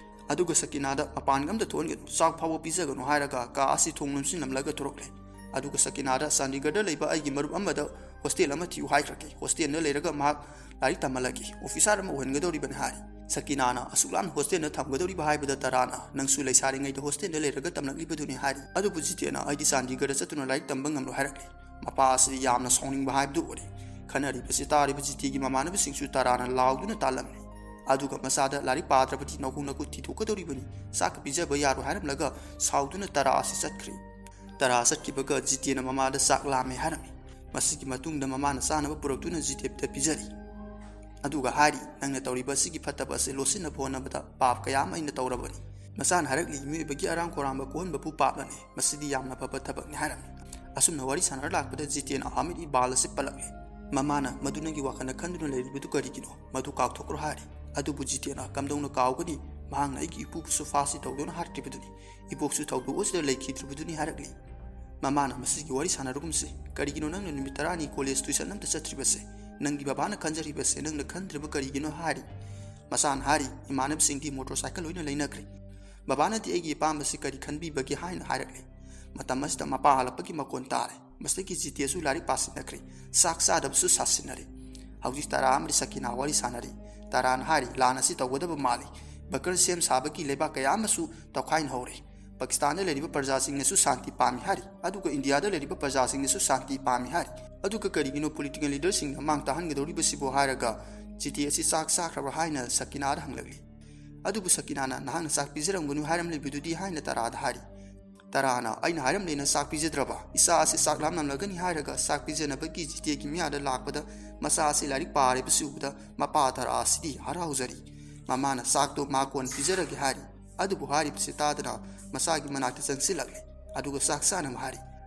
ꯑꯗꯨꯒ ꯁꯀꯤꯅꯥꯗ "ꯃꯄꯥꯟꯒ ꯑꯝꯇ ꯊꯣꯛꯍꯟꯒꯅꯨ, ꯆꯥꯛ ꯐꯥꯎꯕ ꯄꯤꯖꯒꯅꯨ" ꯍꯥꯏꯔꯒ ꯀꯥ ꯑꯁꯤ ꯊꯣꯡ ꯂꯣꯟꯁꯤꯟꯂꯝꯂꯒ ꯊꯣꯔꯛꯂꯦ꯫ ꯑꯗꯨꯒ ꯁꯀꯤꯅꯥꯗ "ꯆꯥꯟꯗꯤꯒꯔꯗ ꯂꯩꯕ ꯑꯩꯒꯤ ꯃꯔꯨꯞ ꯑꯃꯗ ꯍꯣꯁꯇꯦꯜ ꯑꯃ ꯊꯤꯌꯨ ꯍꯥꯏꯈ꯭ꯔꯒꯦ꯫ ꯍꯣꯁꯇꯦꯜꯗ ꯂꯩꯔꯒ ꯃꯍꯥꯛ ꯂꯥꯏꯔꯤꯛ ꯇꯝꯍꯜꯂꯒꯦ, ꯑꯣꯐꯤꯁꯥꯔ ꯑꯃ ꯑꯣꯏꯍꯟꯒꯗꯧꯔꯤꯕꯅꯤ ꯍꯥꯏꯔꯤ꯫ ꯁꯀꯤꯅꯥꯅ ꯑꯁꯨꯛ ꯂꯥꯞꯅ ꯍꯣꯁꯇꯦꯜꯗ ꯊꯝꯒꯗꯧꯔꯤꯕ ꯍꯥꯏꯕꯗ ꯇꯔꯥꯅ, "ꯅꯪꯁꯨ ꯂꯩꯁꯥꯔꯤꯉꯩꯗ ꯍꯣꯁꯇꯦꯜꯗ ꯂꯩꯔꯒ ꯇꯝꯂꯛꯂꯤꯕꯗꯨꯅꯤ" ꯍꯥꯏꯔꯤ꯫ ꯑꯗꯨꯕꯨ ꯖꯤꯇꯦꯅ, "ꯑꯩꯗꯤ ꯆꯥꯟꯗꯤꯒꯔꯗ ꯆꯠꯇꯨꯅ ꯂꯥꯏꯔꯤꯛ ꯇꯝꯕ ꯉꯝꯂꯣꯏ" ꯍꯥꯏꯔꯛꯂꯤ꯫ ꯃꯄꯥ ꯑꯁꯤ ꯌꯥꯝꯅ ꯁꯥꯎꯅꯤꯡꯕ ꯍꯥꯏꯕꯗꯨ ꯑꯣꯏꯔꯦ꯫ ꯈꯟꯅꯔꯤꯕꯁꯤ ꯇꯥꯔꯤꯕ ꯖꯤꯇꯦꯒꯤ ꯃꯃꯥꯟꯅꯕꯁꯤꯡꯁꯨ ꯇꯔꯥꯅ ꯂꯥꯎꯗꯨꯅ ꯇꯥꯜꯂꯝꯃꯤ꯫ ꯑꯗꯨꯒ ꯃꯆꯥꯗ ꯂꯥꯏꯔꯤꯛ ꯄꯥꯗ꯭ꯔꯕꯗꯤ ꯅꯧꯍꯧ ꯅꯀꯨꯠ ꯊꯤꯗꯣꯛꯀꯗꯧꯔꯤꯕꯅꯤ, ꯆꯥꯛꯀ ꯄꯤꯖꯕ ꯌꯥꯔꯣꯏ ꯍꯥꯏꯔꯝꯂꯒ ꯁꯥꯎꯗꯨꯅ ꯇꯔꯥ ꯑꯁꯤ ꯆꯠꯈ꯭ꯔꯦ꯫ ꯇꯔꯥ ꯆꯠꯈꯤꯕꯒ ꯖꯤꯇꯦꯅ ꯃꯃꯥꯗ ꯆꯥꯛ ꯂꯥꯝꯃꯦ ꯍꯥꯏꯔꯝꯃꯤ꯫ ꯃꯁꯤꯒꯤ ꯃꯇꯨꯡꯗ ꯃꯃꯥꯅ ꯆꯥꯅꯕ ꯄꯨꯔꯛꯇꯨꯅ ꯖꯤꯇꯦꯗ ꯄꯤꯖꯔꯤ꯫ ꯑꯗꯨꯒ ꯍꯥꯏꯔꯤ, "ꯅꯪꯅ ꯇꯧꯔꯤꯕ ꯑꯁꯤꯒꯤ ꯐꯠꯇꯕ ꯑꯁꯤ ꯂꯣꯠꯁꯤꯟꯅꯕ ꯍꯣꯠꯅꯕꯗ ꯄꯥꯞ ꯀꯌꯥ ꯑꯃ ꯑꯩꯅ ꯇꯧꯔꯕꯅꯤ꯫" ꯃꯆꯥꯅ ꯍꯥꯏꯔꯛꯂꯤ, "ꯃꯤꯑꯣꯏꯕꯒꯤ ꯑꯔꯥꯝ ꯈꯧꯔꯥꯡꯕ ꯀꯣꯛꯍꯟꯕꯕꯨ ꯄꯥꯞꯂꯅꯦ꯫ ꯃꯁꯤꯗꯤ ꯌꯥꯝꯅ ꯐꯕ ꯊꯕꯛꯅꯤ" ꯍꯥꯏꯔꯝꯃꯤ꯫ ꯑꯁꯨꯝꯅ ꯋꯥꯔꯤ ꯁꯥꯟꯅꯔ ꯂꯥꯛꯄꯗ ꯖꯤꯇꯦꯅ ꯑꯍꯃꯤꯗ ꯏꯕꯥꯜ ꯑꯁꯤ ꯄꯜꯂꯛꯂꯦ꯫ ꯃꯃꯥꯅ, "ꯃꯗꯨ ꯅꯪꯒꯤ ꯋꯥꯈꯜꯗ ꯈꯟꯗꯨꯅ ꯂꯩꯔꯤꯕꯗꯨ ꯀꯔꯤꯒꯤꯅꯣ? ꯃꯗꯨ ꯀꯥꯎꯊꯣꯛꯈ꯭ꯔꯣ" ꯍꯥꯏꯔꯤ꯫ ꯑꯗꯨꯕꯨ ꯖꯤꯇꯦꯅ, "ꯀꯝꯗꯧꯅ ꯀꯥꯎꯒꯅꯤ? ꯃꯍꯥꯛꯅ ꯑꯩꯒꯤ ꯏꯄꯨꯕꯨꯁꯨ ꯐꯥꯁꯤ ꯇꯧꯗꯨꯅ ꯍꯥꯠꯈ꯭ꯔꯤꯕꯗꯨꯅꯤ꯫ ꯏꯕꯣꯛꯁꯨ ꯊꯧꯗꯣꯛ ꯑꯁꯤꯗ ꯂꯩꯈꯤꯗ꯭ꯔꯤꯕꯗꯨꯅꯤ" ꯍꯥꯏꯔꯛꯂꯤ꯫ ꯃꯃꯥꯅ, "ꯃꯁꯤꯒꯤ ꯋꯥꯔꯤ ꯁꯥꯟꯅꯔꯒꯨꯝꯁꯦ꯫ ꯀꯔꯤꯒꯤꯅꯣ ꯅꯪꯅ ꯅꯨꯃꯤꯠ ꯇꯔꯥꯅꯤ ꯀꯣꯂꯦꯖ ꯇ꯭ꯌꯨꯁꯟ ꯑꯝꯇ ꯆꯠꯇ꯭ꯔꯤꯕꯁꯦ? ꯅꯪꯒꯤ ꯕꯕꯥꯅ ꯈꯟꯖꯔꯤꯕꯁꯦ ꯅꯪꯅ ꯈꯟꯗ꯭ꯔꯤꯕ ꯀꯔꯤꯒꯤꯅꯣ?" ꯍꯥꯏꯔꯤ꯫ ꯃꯆꯥꯅ ꯍꯥꯏꯔꯤ, "ꯏꯃꯥꯟꯅꯕꯁꯤꯡꯗꯤ ꯃꯣꯇꯣꯔ ꯁꯥꯏꯀꯜ ꯂꯣꯏꯅ ꯂꯩꯅꯈ꯭ꯔꯦ꯫ ꯕꯕꯥꯅꯗꯤ ꯑꯩꯒꯤ ꯑꯄꯥꯝꯕꯁꯤ ꯀꯔꯤ ꯈꯟꯕꯤꯕꯒꯦ ꯍꯥꯏꯅ ꯍꯥꯏꯔꯛꯂꯦ꯫" ꯃꯇꯝ ꯑꯁꯤꯗ ꯃꯄꯥ ꯍꯜꯂꯛꯄꯒꯤ ꯃꯈꯣꯟ ꯇꯥꯔꯦ꯫ ꯃꯁꯤꯗꯒꯤ ꯖꯤꯇꯦꯁꯨ ꯂꯥꯏꯔꯤꯛ ꯄꯥꯁꯤꯟꯅꯈ꯭ꯔꯦ꯫ ꯆꯥꯛ ꯆꯥꯗꯕꯁꯨ ꯁꯥꯁꯤꯟꯅꯔꯦ꯫ ꯍꯧꯖꯤꯛ ꯇꯔꯥ ꯑꯃꯗꯤ ꯁꯀꯤꯅꯥ ꯋꯥꯔꯤ ꯁꯥꯟꯅꯔꯤ꯫ ꯇꯔꯥꯅ ꯍꯥꯏꯔꯤ, "ꯂꯥꯟ ꯑꯁꯤ ꯇꯧꯒꯗꯕ ꯃꯥꯜꯂꯤ꯫ ꯕꯀꯔ ꯁꯦꯝ ꯁꯥꯕꯒꯤ ꯂꯩꯕꯥꯛ ꯀꯌꯥ ꯑꯃꯁꯨ ꯇꯧꯈꯥꯏꯅꯍꯧꯔꯦ꯫ ꯄꯥꯀꯤꯁꯇꯥꯟꯗ ꯂꯩꯔꯤꯕ ꯄ꯭ꯔꯖꯥꯁꯤꯡꯅꯁꯨ ꯁꯥꯟꯇꯤ ꯄꯥꯝꯃꯤ" ꯍꯥꯏꯔꯤ꯫ "ꯑꯗꯨꯒ ꯏꯟꯗꯤꯌꯥꯗ ꯂꯩꯔꯤꯕ ꯄ꯭ꯔꯖꯥꯁꯤꯡꯅꯁꯨ ꯁꯥꯟꯇꯤ ꯄꯥꯝꯃꯤ" ꯍꯥꯏꯔꯤ꯫ "ꯑꯗꯨꯒ ꯀꯔꯤꯒꯤꯅꯣ ꯄꯣꯂꯤꯇꯤꯀꯦꯜ ꯂꯤꯗꯔꯁꯤꯡꯅ ꯃꯥꯡ ꯇꯥꯍꯟꯒꯗꯧꯔꯤꯕꯁꯤꯕꯨ?" ꯍꯥꯏꯔꯒ ꯖꯤꯇꯦ ꯑꯁꯤ ꯆꯥꯛ ꯆꯥꯈ꯭ꯔꯕ꯭ꯔꯥ ꯍꯥꯏꯅ ꯁꯀꯤꯅꯥꯗ ꯍꯪꯂꯛꯂꯤ꯫ ꯑꯗꯨꯕꯨ ꯁꯀꯤꯅꯥꯅ, "ꯅꯍꯥꯛꯅ ꯆꯥꯛ ꯄꯤꯖꯔꯝꯒꯅꯨ ꯍꯥꯏꯔꯝꯂꯤꯕꯗꯨꯗꯤ?" ꯍꯥꯏꯅ ꯇꯔꯥꯗ ꯍꯥꯏꯔꯤ꯫ ꯇꯔꯥꯅ, "ꯑꯩꯅ ꯍꯥꯏꯔꯝꯂꯦꯅ ꯆꯥꯛ ꯄꯤꯖꯗ꯭ꯔꯕ? ꯏꯆꯥ ꯑꯁꯤ ꯆꯥꯛ ꯂꯥꯝꯂꯝꯂꯒꯅꯤ" ꯍꯥꯏꯔꯒ ꯆꯥꯛ ꯄꯤꯖꯅꯕꯒꯤ ꯖꯤꯇꯦꯒꯤ ꯃꯌꯥꯗ ꯂꯥꯛꯄꯗ ꯃꯆꯥ ꯑꯁꯤ ꯂꯥꯏꯔꯤꯛ ꯄꯥꯔꯤꯕꯁꯤ ꯎꯕꯗ ꯃꯄꯥ ꯇꯔꯥ ꯑꯁꯤꯗꯤ ꯍꯔꯥꯎꯖꯔꯤ꯫ ꯃꯃꯥꯅ, "ꯆꯥꯛꯇꯣ ꯃꯥ ꯀꯣꯟꯅ ꯄꯤꯖꯔꯒꯦ" ꯍꯥꯏꯔꯤ꯫ ꯑꯗꯨꯕꯨ ꯍꯥꯏꯔꯤꯕꯁꯤ ꯇꯥꯗꯅ ꯃꯆꯥꯒꯤ ꯃꯅꯥꯛꯇ ꯆꯪꯁꯤꯜꯂꯛꯂꯦ꯫ ꯑꯗꯨꯒ ꯆꯥꯛ ꯆꯥꯅꯕ ꯍꯥꯏꯔꯤ꯫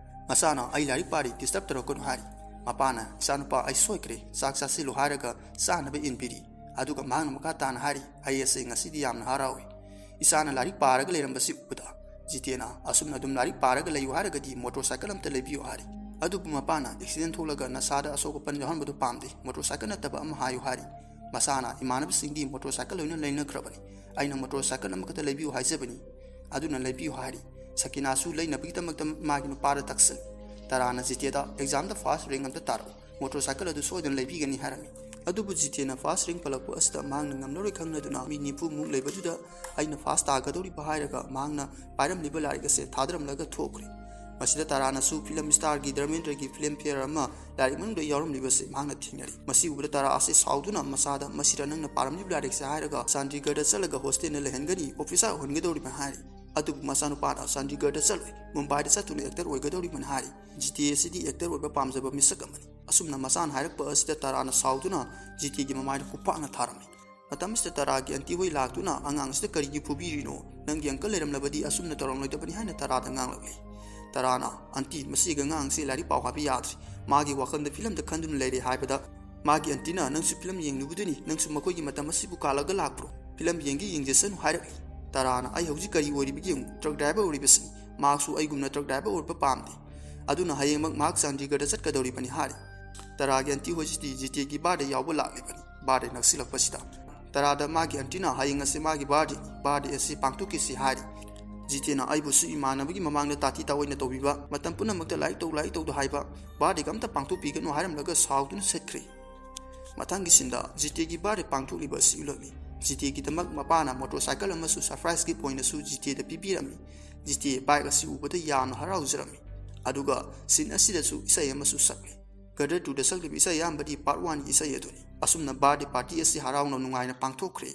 ꯃꯆꯥꯅ, "ꯑꯩ ꯂꯥꯏꯔꯤꯛ ꯄꯥꯔꯤ, ꯗꯤꯁꯇꯔꯕ ꯇꯧꯔꯛꯀꯅꯨ" ꯍꯥꯏꯔꯤ꯫ ꯃꯄꯥꯅ, "ꯏꯆꯥꯅꯨꯄꯥ, ꯑꯩ ꯁꯣꯏꯈ꯭ꯔꯦ, ꯆꯥꯛ ꯆꯥꯁꯤꯜꯂꯨ" ꯍꯥꯏꯔꯒ ꯆꯥꯅꯕ ꯏꯟꯕꯤꯔꯤ꯫ ꯑꯗꯨꯒ ꯃꯍꯥꯛꯅ ꯃꯈꯥ ꯇꯥꯅ ꯍꯥꯏꯔꯤ, "ꯑꯩ ꯑꯁꯤ ꯉꯁꯤꯗꯤ ꯌꯥꯝꯅ ꯍꯔꯥꯎꯏ꯫ ꯏꯆꯥꯅ ꯂꯥꯏꯔꯤꯛ ꯄꯥꯔꯒ ꯂꯩꯔꯝꯕꯁꯤ ꯎꯕꯗ꯫" ꯖꯤꯇꯦꯅ, "ꯑꯁꯨꯝꯅ ꯑꯗꯨꯝ ꯂꯥꯏꯔꯤꯛ ꯄꯥꯔꯒ ꯂꯩꯌꯨ ꯍꯥꯏꯔꯒꯗꯤ ꯃꯣꯇꯣꯔ ꯁꯥꯏꯀꯜ ꯑꯝꯇ ꯂꯩꯕꯤꯌꯨ" ꯍꯥꯏꯔꯤ꯫ ꯑꯗꯨꯕꯨ ꯃꯄꯥꯅ, "ꯑꯦꯛꯁꯤꯗꯦꯟ ꯊꯣꯛꯂꯒ ꯅꯁꯥꯗ ꯑꯁꯣꯛ ꯑꯄꯟ ꯌꯥꯎꯍꯟꯕꯗꯨ ꯄꯥꯝꯗꯦ, ꯃꯣꯇꯣꯔ ꯁꯥꯏꯀꯜ ꯅꯠꯇꯕ ꯑꯃ ꯍꯥꯏꯌꯨ" ꯍꯥꯏꯔꯤ꯫ ꯃꯆꯥꯅ, "ꯏꯃꯥꯟꯅꯕꯁꯤꯡꯗꯤ ꯃꯣꯇꯣꯔ ꯁꯥꯏꯀꯜ ꯂꯣꯏꯅ ꯂꯩꯅꯈ꯭ꯔꯕꯅꯤ, ꯑꯩꯅ ꯃꯣꯇꯣꯔ ꯁꯥꯏꯀꯜ ꯑꯃꯈꯛꯇ ꯂꯩꯕꯤꯌꯨ ꯍꯥꯏꯖꯕꯅꯤ, ꯑꯗꯨꯅ ꯂꯩꯕꯤꯌꯨ" ꯍꯥꯏꯔꯤ꯫ ꯁꯀꯤꯅꯥꯁꯨ ꯂꯩꯅꯕꯒꯤꯗꯃꯛꯇ ꯃꯥꯒꯤ ꯅꯨꯄꯥꯗ ꯇꯛꯁꯜꯂꯤ꯫ ꯇꯔꯥꯅ ꯖꯤꯇꯦꯗ, "ꯑꯦꯛꯖꯥꯝꯗ ꯐꯥꯔꯁ ꯔꯦꯡ ꯑꯝꯇ ꯇꯥꯔꯛꯎ, ꯃꯣꯇꯣꯔ ꯁꯥꯏꯀꯜ ꯑꯗꯨ ꯁꯣꯏꯗꯅ ꯂꯩꯕꯤꯒꯅꯤ" ꯍꯥꯏꯔꯝꯃꯤ꯫ ꯑꯗꯨꯕꯨ ꯖꯤꯇꯦꯅ ꯐꯥꯔꯁ ꯔꯦꯡ ꯄꯜꯂꯛꯄ ꯑꯁꯤꯗ ꯃꯍꯥꯛꯅ ꯉꯝꯂꯔꯣꯏ ꯈꯪꯂꯗꯨꯅ ꯃꯤ ꯅꯤꯐꯨꯃꯨꯛ ꯂꯩꯕꯗꯨꯗ ꯑꯩꯅ ꯐꯥꯔꯁ ꯇꯥꯒꯗꯧꯔꯤꯕ ꯍꯥꯏꯔꯒ ꯃꯍꯥꯛꯅ ꯄꯥꯏꯔꯝꯂꯤꯕ ꯂꯥꯏꯔꯤꯛ ꯑꯁꯦ ꯊꯥꯗꯔꯝꯂꯒ ꯊꯣꯛꯈ꯭ꯔꯦ꯫ ꯃꯁꯤꯗ ꯇꯥꯔꯥꯅꯁꯨ ꯐꯤꯂꯝ ꯁ꯭ꯇꯥꯔꯒꯤ ꯙꯔꯃꯦꯟꯗ꯭ꯔꯒꯤ ꯐꯤꯂꯝ ꯐꯤꯌꯔ ꯑꯃ ꯂꯥꯏꯔꯤꯛ ꯃꯅꯨꯡꯗ ꯌꯥꯎꯔꯝꯂꯤꯕꯁꯦ ꯃꯍꯥꯛꯅ ꯊꯦꯡꯅꯔꯤ꯫ ꯃꯁꯤ ꯎꯕꯗ ꯇꯥꯔꯥ ꯑꯁꯤ ꯁꯥꯎꯗꯨꯅ ꯃꯆꯥꯗ "ꯃꯁꯤꯔ ꯅꯪꯅ ꯄꯥꯔꯝꯂꯤꯕ ꯂꯥꯏꯔꯤꯛꯁꯦ?" ꯍꯥꯏꯔꯒ ꯆꯥꯟꯗꯤꯒꯔꯗ ꯆꯠꯂꯒ ꯍꯣꯁꯇꯦꯜꯗ ꯂꯩꯍꯟꯒꯅꯤ, ꯑꯣꯐꯤꯁꯥꯔ ꯑꯣꯏꯍꯟꯒꯗꯧꯔꯤꯕꯅꯤ ꯍꯥꯏꯔꯤ꯫ ꯑꯗꯨꯕꯨ ꯃꯆꯥꯅꯨꯄꯥꯅ ꯆꯥꯟꯗꯤꯒꯔꯗ ꯆꯠꯂꯣꯏ, ꯃꯨꯝꯕꯥꯏꯗ ꯆꯠꯇꯨꯅ ꯑꯦꯛꯇꯔ ꯑꯣꯏꯒꯗꯧꯔꯤꯕꯅꯤ ꯍꯥꯏꯔꯤ꯫ ꯖꯤꯇꯦ ꯑꯁꯤꯗꯤ ꯑꯦꯛꯇꯔ ꯑꯣꯏꯕ ꯄꯥꯝꯖꯕ ꯃꯤꯁꯛ ꯑꯃꯅꯤ꯫ ꯑꯁꯨꯝꯅ ꯃꯆꯥꯅ ꯍꯥꯏꯔꯛꯄ ꯑꯁꯤꯗ ꯇꯥꯔꯥꯅ ꯁꯥꯎꯗꯨꯅ ꯖꯤꯇꯦꯒꯤ ꯃꯃꯥꯏꯗ ꯈꯨꯄꯥꯛꯅ ꯊꯥꯔꯝꯃꯤ꯫ ꯃꯇꯝ ꯑꯁꯤꯗ ꯇꯥꯔꯥꯒꯤ ꯑꯟꯇꯤ ꯍꯣꯏ ꯂꯥꯛꯇꯨꯅ "ꯑꯉꯥꯡ ꯑꯁꯤꯗ ꯀꯔꯤꯒꯤ ꯐꯨꯕꯤꯔꯤꯅꯣ? ꯅꯪꯒꯤ ꯑꯪꯀꯜ ꯂꯩꯔꯝꯂꯕꯗꯤ ꯑꯁꯨꯝꯅ ꯇꯧꯔꯝꯂꯣꯏꯗꯕꯅꯤ" ꯍꯥꯏꯅ ꯇꯥꯔꯥꯗ ꯉꯥꯡꯂꯛꯂꯤ꯫ ꯇꯥꯔꯥꯅ, "ꯑꯟꯇꯤ, ꯃꯁꯤꯒꯤ ꯑꯉꯥꯡꯁꯤ ꯂꯥꯏꯔꯤꯛ ꯄꯥꯎ ꯍꯥꯏꯕ ꯌꯥꯗ꯭ꯔꯤ꯫ ꯃꯥꯒꯤ ꯋꯥꯈꯜꯗ ꯐꯤꯂꯝꯗ ꯈꯟꯗꯨꯅ ꯂꯩꯔꯦ" ꯍꯥꯏꯕꯗ ꯃꯥꯒꯤ ꯑꯟꯇꯤꯅ, "ꯅꯪꯁꯨ ꯐꯤꯂꯝ ꯌꯦꯡꯂꯨꯕꯗꯨꯅꯤ, ꯅꯪꯁꯨ ꯃꯈꯣꯏꯒꯤ ꯃꯇꯝ ꯑꯁꯤꯕꯨ ꯀꯥꯜꯂꯒ ꯂꯥꯛꯄ꯭ꯔꯣ? ꯐꯤꯂꯝ ꯌꯦꯡꯒꯦ ꯌꯦꯡꯖꯁꯅꯨ" ꯍꯥꯏꯔꯛꯂꯤ꯫ ꯇꯥꯔꯥꯅ, "ꯑꯩ ꯍꯧꯖꯤꯛ ꯀꯔꯤ ꯑꯣꯏꯔꯤꯕꯒꯦ ꯌꯦꯡꯉꯨ, ꯇ꯭ꯔꯛ ꯗ꯭ꯔꯥꯏꯚꯔ ꯑꯣꯏꯔꯤꯕꯁꯤꯅꯤ꯫ ꯃꯍꯥꯛꯁꯨ ꯑꯩꯒꯨꯝꯅ ꯇ꯭ꯔꯛ ꯗ꯭ꯔꯥꯏꯚꯔ ꯑꯣꯏꯕ ꯄꯥꯝꯗꯦ꯫ ꯑꯗꯨꯅ ꯍꯌꯦꯡꯃꯛ ꯃꯍꯥꯛ ꯆꯥꯟꯗꯤꯒꯔꯗ ꯆꯠꯀꯗꯧꯔꯤꯕꯅꯤ" ꯍꯥꯏꯔꯤ꯫ ꯇꯥꯔꯥꯒꯤ ꯑꯟꯇꯤ ꯍꯣꯏꯁꯤꯗꯤ ꯖꯤꯇꯦꯒꯤ ꯕꯥꯔꯗꯦ ꯌꯥꯎꯕ ꯂꯥꯛꯂꯤꯕꯅꯤ꯫ ꯕꯥꯔꯗꯦ ꯅꯛꯁꯤꯜꯂꯛꯄꯁꯤꯗ ꯇꯥꯔꯥꯗ ꯃꯥꯒꯤ ꯑꯟꯇꯤꯅ "ꯍꯌꯦꯡ ꯑꯁꯤ ꯃꯥꯒꯤ ꯕꯥꯔꯗꯦꯅꯤ, ꯕꯥꯔꯗꯦ ꯑꯁꯤ ꯄꯥꯡꯊꯣꯛꯈꯤꯁꯤ" ꯍꯥꯏꯔꯤ꯫ ꯖꯤꯇꯦꯅ "ꯑꯩꯕꯨꯁꯨ ꯏꯃꯥꯟꯅꯕꯒꯤ ꯃꯃꯥꯡꯗ ꯇꯥꯊꯤ ꯇꯥꯑꯣꯏꯅ ꯇꯧꯕꯤꯕ, ꯃꯇꯝ ꯄꯨꯝꯅꯃꯛꯇ ꯂꯥꯏꯔꯤꯛ ꯇꯧ, ꯂꯥꯏꯔꯤꯛ ꯇꯧꯗ ꯍꯥꯏꯕ, ꯕꯥꯔꯗꯦꯒ ꯑꯝꯇ ꯄꯥꯡꯊꯣꯛꯄꯤꯒꯅꯨ" ꯍꯥꯏꯔꯝꯂꯒ ꯁꯥꯎꯗꯨꯅ ꯆꯠꯈ꯭ꯔꯦ꯫ ꯃꯊꯪꯒꯤ ꯁꯤꯟꯗ ꯖꯤꯇꯦꯒꯤ ꯕꯥꯔꯗꯦ ꯄꯥꯡꯊꯣꯛꯂꯤꯕ ꯑꯁꯤ ꯎꯠꯂꯛꯂꯤ꯫ ꯖꯤꯇꯦꯒꯤꯗꯃꯛ ꯃꯄꯥꯅ ꯃꯣꯇꯣꯔ ꯁꯥꯏꯀꯜ ꯑꯃꯁꯨ ꯁꯔꯄ꯭ꯔꯥꯏꯖ ꯒꯤꯐ ꯑꯣꯏꯅꯁꯨ ꯖꯤꯇꯦꯗ ꯄꯤꯕꯤꯔꯝꯃꯤ꯫ ꯖꯤꯇꯦ ꯕꯥꯏꯛ ꯑꯁꯤ ꯎꯕꯗ ꯌꯥꯝꯅ ꯍꯔꯥꯎꯖꯔꯝꯃꯤ꯫ ꯑꯗꯨꯒ ꯁꯤꯟ ꯑꯁꯤꯗꯁꯨ ꯏꯁꯩ ꯑꯃꯁꯨ ꯁꯛꯂꯤ꯫ ꯒꯗꯔ ꯇꯨꯗ ꯁꯛꯂꯤꯕ ꯏꯁꯩ ꯑꯌꯥꯝꯕꯗꯤ ꯄꯥꯔꯠ ꯋꯥꯟꯒꯤ ꯏꯁꯩ ꯑꯗꯨꯅꯤ꯫ ꯑꯁꯨꯝꯅ ꯕꯥꯔꯗꯦ ꯄꯥꯔꯇꯤ ꯑꯁꯤ ꯍꯔꯥꯎꯅ ꯅꯨꯡꯉꯥꯏꯅ ꯄꯥꯡꯊꯣꯛꯈ꯭ꯔꯦ꯫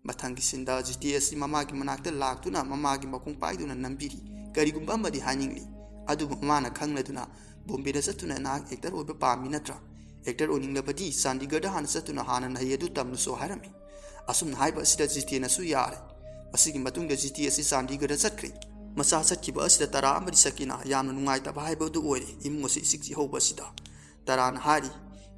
ꯃꯊꯪꯒꯤ ꯁꯤꯟꯗ ꯖꯤꯇꯦ ꯑꯁꯤ ꯃꯃꯥꯒꯤ ꯃꯅꯥꯛꯇ ꯂꯥꯛꯇꯨꯅ ꯃꯃꯥꯒꯤ ꯃꯈꯣꯡ ꯄꯥꯏꯗꯨꯅ ꯅꯝꯕꯤꯔꯤ꯫ ꯀꯔꯤꯒꯨꯝꯕ ꯑꯃꯗꯤ ꯍꯥꯏꯅꯤꯡꯂꯤ, ꯑꯗꯨꯕꯨ ꯃꯃꯥꯅ ꯈꯪꯂꯗꯨꯅ, "ꯕꯣꯝꯕꯦꯗ ꯆꯠꯇꯨꯅ ꯅꯍꯥꯛ ꯑꯦꯛꯇꯔ ꯑꯣꯏꯕ ꯄꯥꯝꯃꯤ ꯅꯠꯇ꯭ꯔꯥ? ꯑꯦꯛꯇꯔ ꯑꯣꯏꯅꯤꯡꯂꯕꯗꯤ ꯆꯥꯟꯗꯤꯒꯔꯗ ꯍꯥꯟꯅ ꯆꯠꯇꯨꯅ ꯍꯥꯟꯅ ꯃꯍꯩ ꯑꯗꯨ ꯇꯝꯂꯨꯆꯣ" ꯍꯥꯏꯔꯝꯃꯤ꯫ ꯑꯁꯨꯝꯅ ꯍꯥꯏꯕ ꯑꯁꯤꯗ ꯖꯤꯇꯦꯅꯁꯨ ꯌꯥꯔꯦ꯫ ꯃꯁꯤꯒꯤ ꯃꯇꯨꯡꯗ ꯖꯤꯇꯦ ꯑꯁꯤ ꯆꯥꯟꯗꯤꯒꯔꯗ ꯆꯠꯈ꯭ꯔꯦ꯫ ꯃꯆꯥ ꯆꯠꯈꯤꯕ ꯑꯁꯤꯗ ꯇꯥꯔꯥ ꯑꯃꯗꯤ ꯁꯀꯤꯅꯥ ꯌꯥꯝꯅ ꯅꯨꯡꯉꯥꯏꯇꯕ ꯍꯥꯏꯕꯗꯨ ꯑꯣꯏꯔꯦ꯫ ꯏꯃꯨꯡ ꯑꯁꯤ ꯏꯆꯤꯛ ꯆꯤꯛꯍꯧꯕ ꯑꯁꯤꯗ ꯇꯥꯔꯥꯅ ꯍꯥꯏꯔꯤ,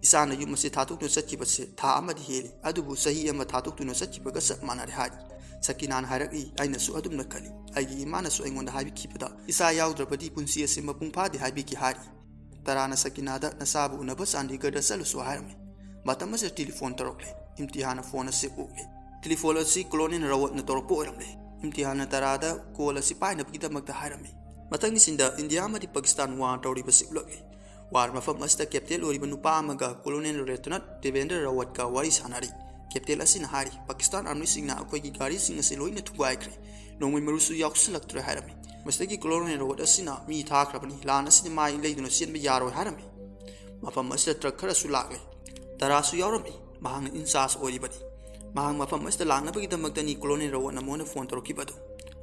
"ꯏꯆꯥꯅ ꯌꯨꯝ ꯑꯁꯤ ꯊꯥꯗꯣꯛꯇꯨꯅ ꯆꯠꯈꯤꯕꯁꯦ ꯊꯥ ꯑꯃꯗꯤ ꯍꯦꯜꯂꯤ, ꯑꯗꯨꯕꯨ ꯆꯍꯤ ꯑꯃ ꯊꯥꯗꯣꯛꯇꯨꯅ ꯆꯠꯈꯤꯕꯒ ꯆꯞ ꯃꯥꯟꯅꯔꯦ" ꯍꯥꯏꯔꯤ꯫ ꯁꯀꯤꯅꯥꯅ ꯍꯥꯏꯔꯛꯏ, "ꯑꯩꯅꯁꯨ ꯑꯗꯨꯝꯅ ꯈꯜꯂꯤ꯫ ꯑꯩꯒꯤ ꯏꯃꯥꯅꯁꯨ ꯑꯩꯉꯣꯟꯗ ꯍꯥꯏꯕꯤꯈꯤꯕꯗ, ꯏꯆꯥ ꯌꯥꯎꯗ꯭ꯔꯕꯗꯤ ꯄꯨꯟꯁꯤ ꯑꯁꯤ ꯃꯄꯨꯡ ꯐꯥꯗꯦ ꯍꯥꯏꯕꯤꯈꯤ" ꯍꯥꯏꯔꯤ꯫ ꯇꯥꯔꯥꯅ ꯁꯀꯤꯅꯥꯗ, "ꯅꯆꯥꯕꯨ ꯎꯅꯕ ꯆꯥꯟꯗꯤꯒꯔꯗ ꯆꯠꯂꯨꯁꯨ" ꯍꯥꯏꯔꯝꯃꯤ꯫ ꯃꯇꯝ ꯑꯁꯤꯗ ꯇꯦꯂꯤꯐꯣꯟ ꯇꯧꯔꯛꯂꯦ꯫ ꯏꯝꯇꯤꯍꯥꯟꯅ ꯐꯣꯟ ꯑꯁꯤ ꯎꯛꯂꯦ꯫ ꯇꯦꯂꯤꯐꯣꯟ ꯑꯁꯤ ꯀꯣꯂꯣꯅꯦꯜ ꯔꯥꯋꯠꯅ ꯇꯧꯔꯛꯄ ꯑꯣꯏꯔꯝꯂꯦ꯫ ꯏꯝꯇꯤꯍꯥꯟꯅ ꯇꯥꯔꯥꯗ ꯀꯣꯜ ꯑꯁꯤ ꯄꯥꯏꯅꯕꯒꯤꯗꯃꯛꯇ ꯍꯥꯏꯔꯝꯃꯤ꯫ ꯃꯊꯪꯒꯤ ꯁꯤꯟꯗ ꯏꯟꯗꯤꯌꯥ ꯑꯃꯗꯤ ꯄꯥꯀꯤꯁꯇꯥꯟ ꯋꯥꯔ ꯇꯧꯔꯤꯕꯁꯤ ꯎꯠꯂꯛꯂꯤ꯫ ꯋꯥꯔ ꯃꯐꯝ ꯑꯁꯤꯗ ꯀꯦꯞꯇꯦꯟ ꯑꯣꯏꯔꯤꯕ ꯅꯨꯄꯥ ꯑꯃꯒ ꯀꯣꯂꯣꯅꯦꯜ ꯂꯦꯐꯇꯤꯅꯦꯟꯠ ꯗꯦꯕꯦꯟꯗ꯭ꯔ ꯔꯥꯋꯠꯀ ꯋꯥꯔꯤ ꯁꯥꯅꯔꯤ꯫ ꯀꯦꯞꯇꯦꯟ ꯑꯁꯤꯅ ꯍꯥꯏꯔꯤ, "ꯄꯥꯀꯤꯁꯇꯥꯟ ꯑꯥꯔꯃꯤꯁꯤꯡꯅ ꯑꯩꯈꯣꯏꯒꯤ ꯒꯥꯔꯤꯁꯤꯡ ꯑꯁꯤ ꯂꯣꯏꯅ ꯊꯨꯒꯥꯏꯈ꯭ꯔꯦ꯫ ꯅꯣꯡꯃꯩ ꯃꯔꯨꯁꯨ ꯌꯥꯎꯁꯤꯜꯂꯛꯇ꯭ꯔꯦ" ꯍꯥꯏꯔꯝꯃꯤ꯫ ꯃꯁꯤꯗꯒꯤ ꯀꯣꯂꯣꯅꯦꯜ ꯔꯥꯋꯠ ꯑꯁꯤꯅ "ꯃꯤ ꯊꯥꯈ꯭ꯔꯕꯅꯤ, ꯂꯥꯟ ꯑꯁꯤꯗ ꯃꯥꯏ ꯂꯩꯗꯨꯅ ꯆꯦꯟꯕ ꯌꯥꯔꯣꯏ" ꯍꯥꯏꯔꯝꯃꯤ꯫ ꯃꯐꯝ ꯑꯁꯤꯗ ꯇ꯭ꯔꯛ ꯈꯔꯁꯨ ꯂꯥꯛꯂꯦ꯫ ꯇꯔꯥꯁꯨ ꯌꯥꯎꯔꯝꯃꯤ꯫ ꯃꯍꯥꯛꯅ ꯏꯟꯆꯥꯔꯖ ꯑꯣꯏꯔꯤꯕꯅꯤ꯫ ꯃꯍꯥꯛ ꯃꯐꯝ ꯑꯁꯤꯗ ꯂꯥꯛꯅꯕꯒꯤꯗꯃꯛꯇꯅꯤ ꯀꯣꯂꯣꯅꯦꯜ ꯔꯥꯋꯠꯅ ꯃꯉꯣꯟꯗ ꯐꯣꯟ ꯇꯧꯔꯛꯈꯤꯕ ꯑꯗꯨ꯫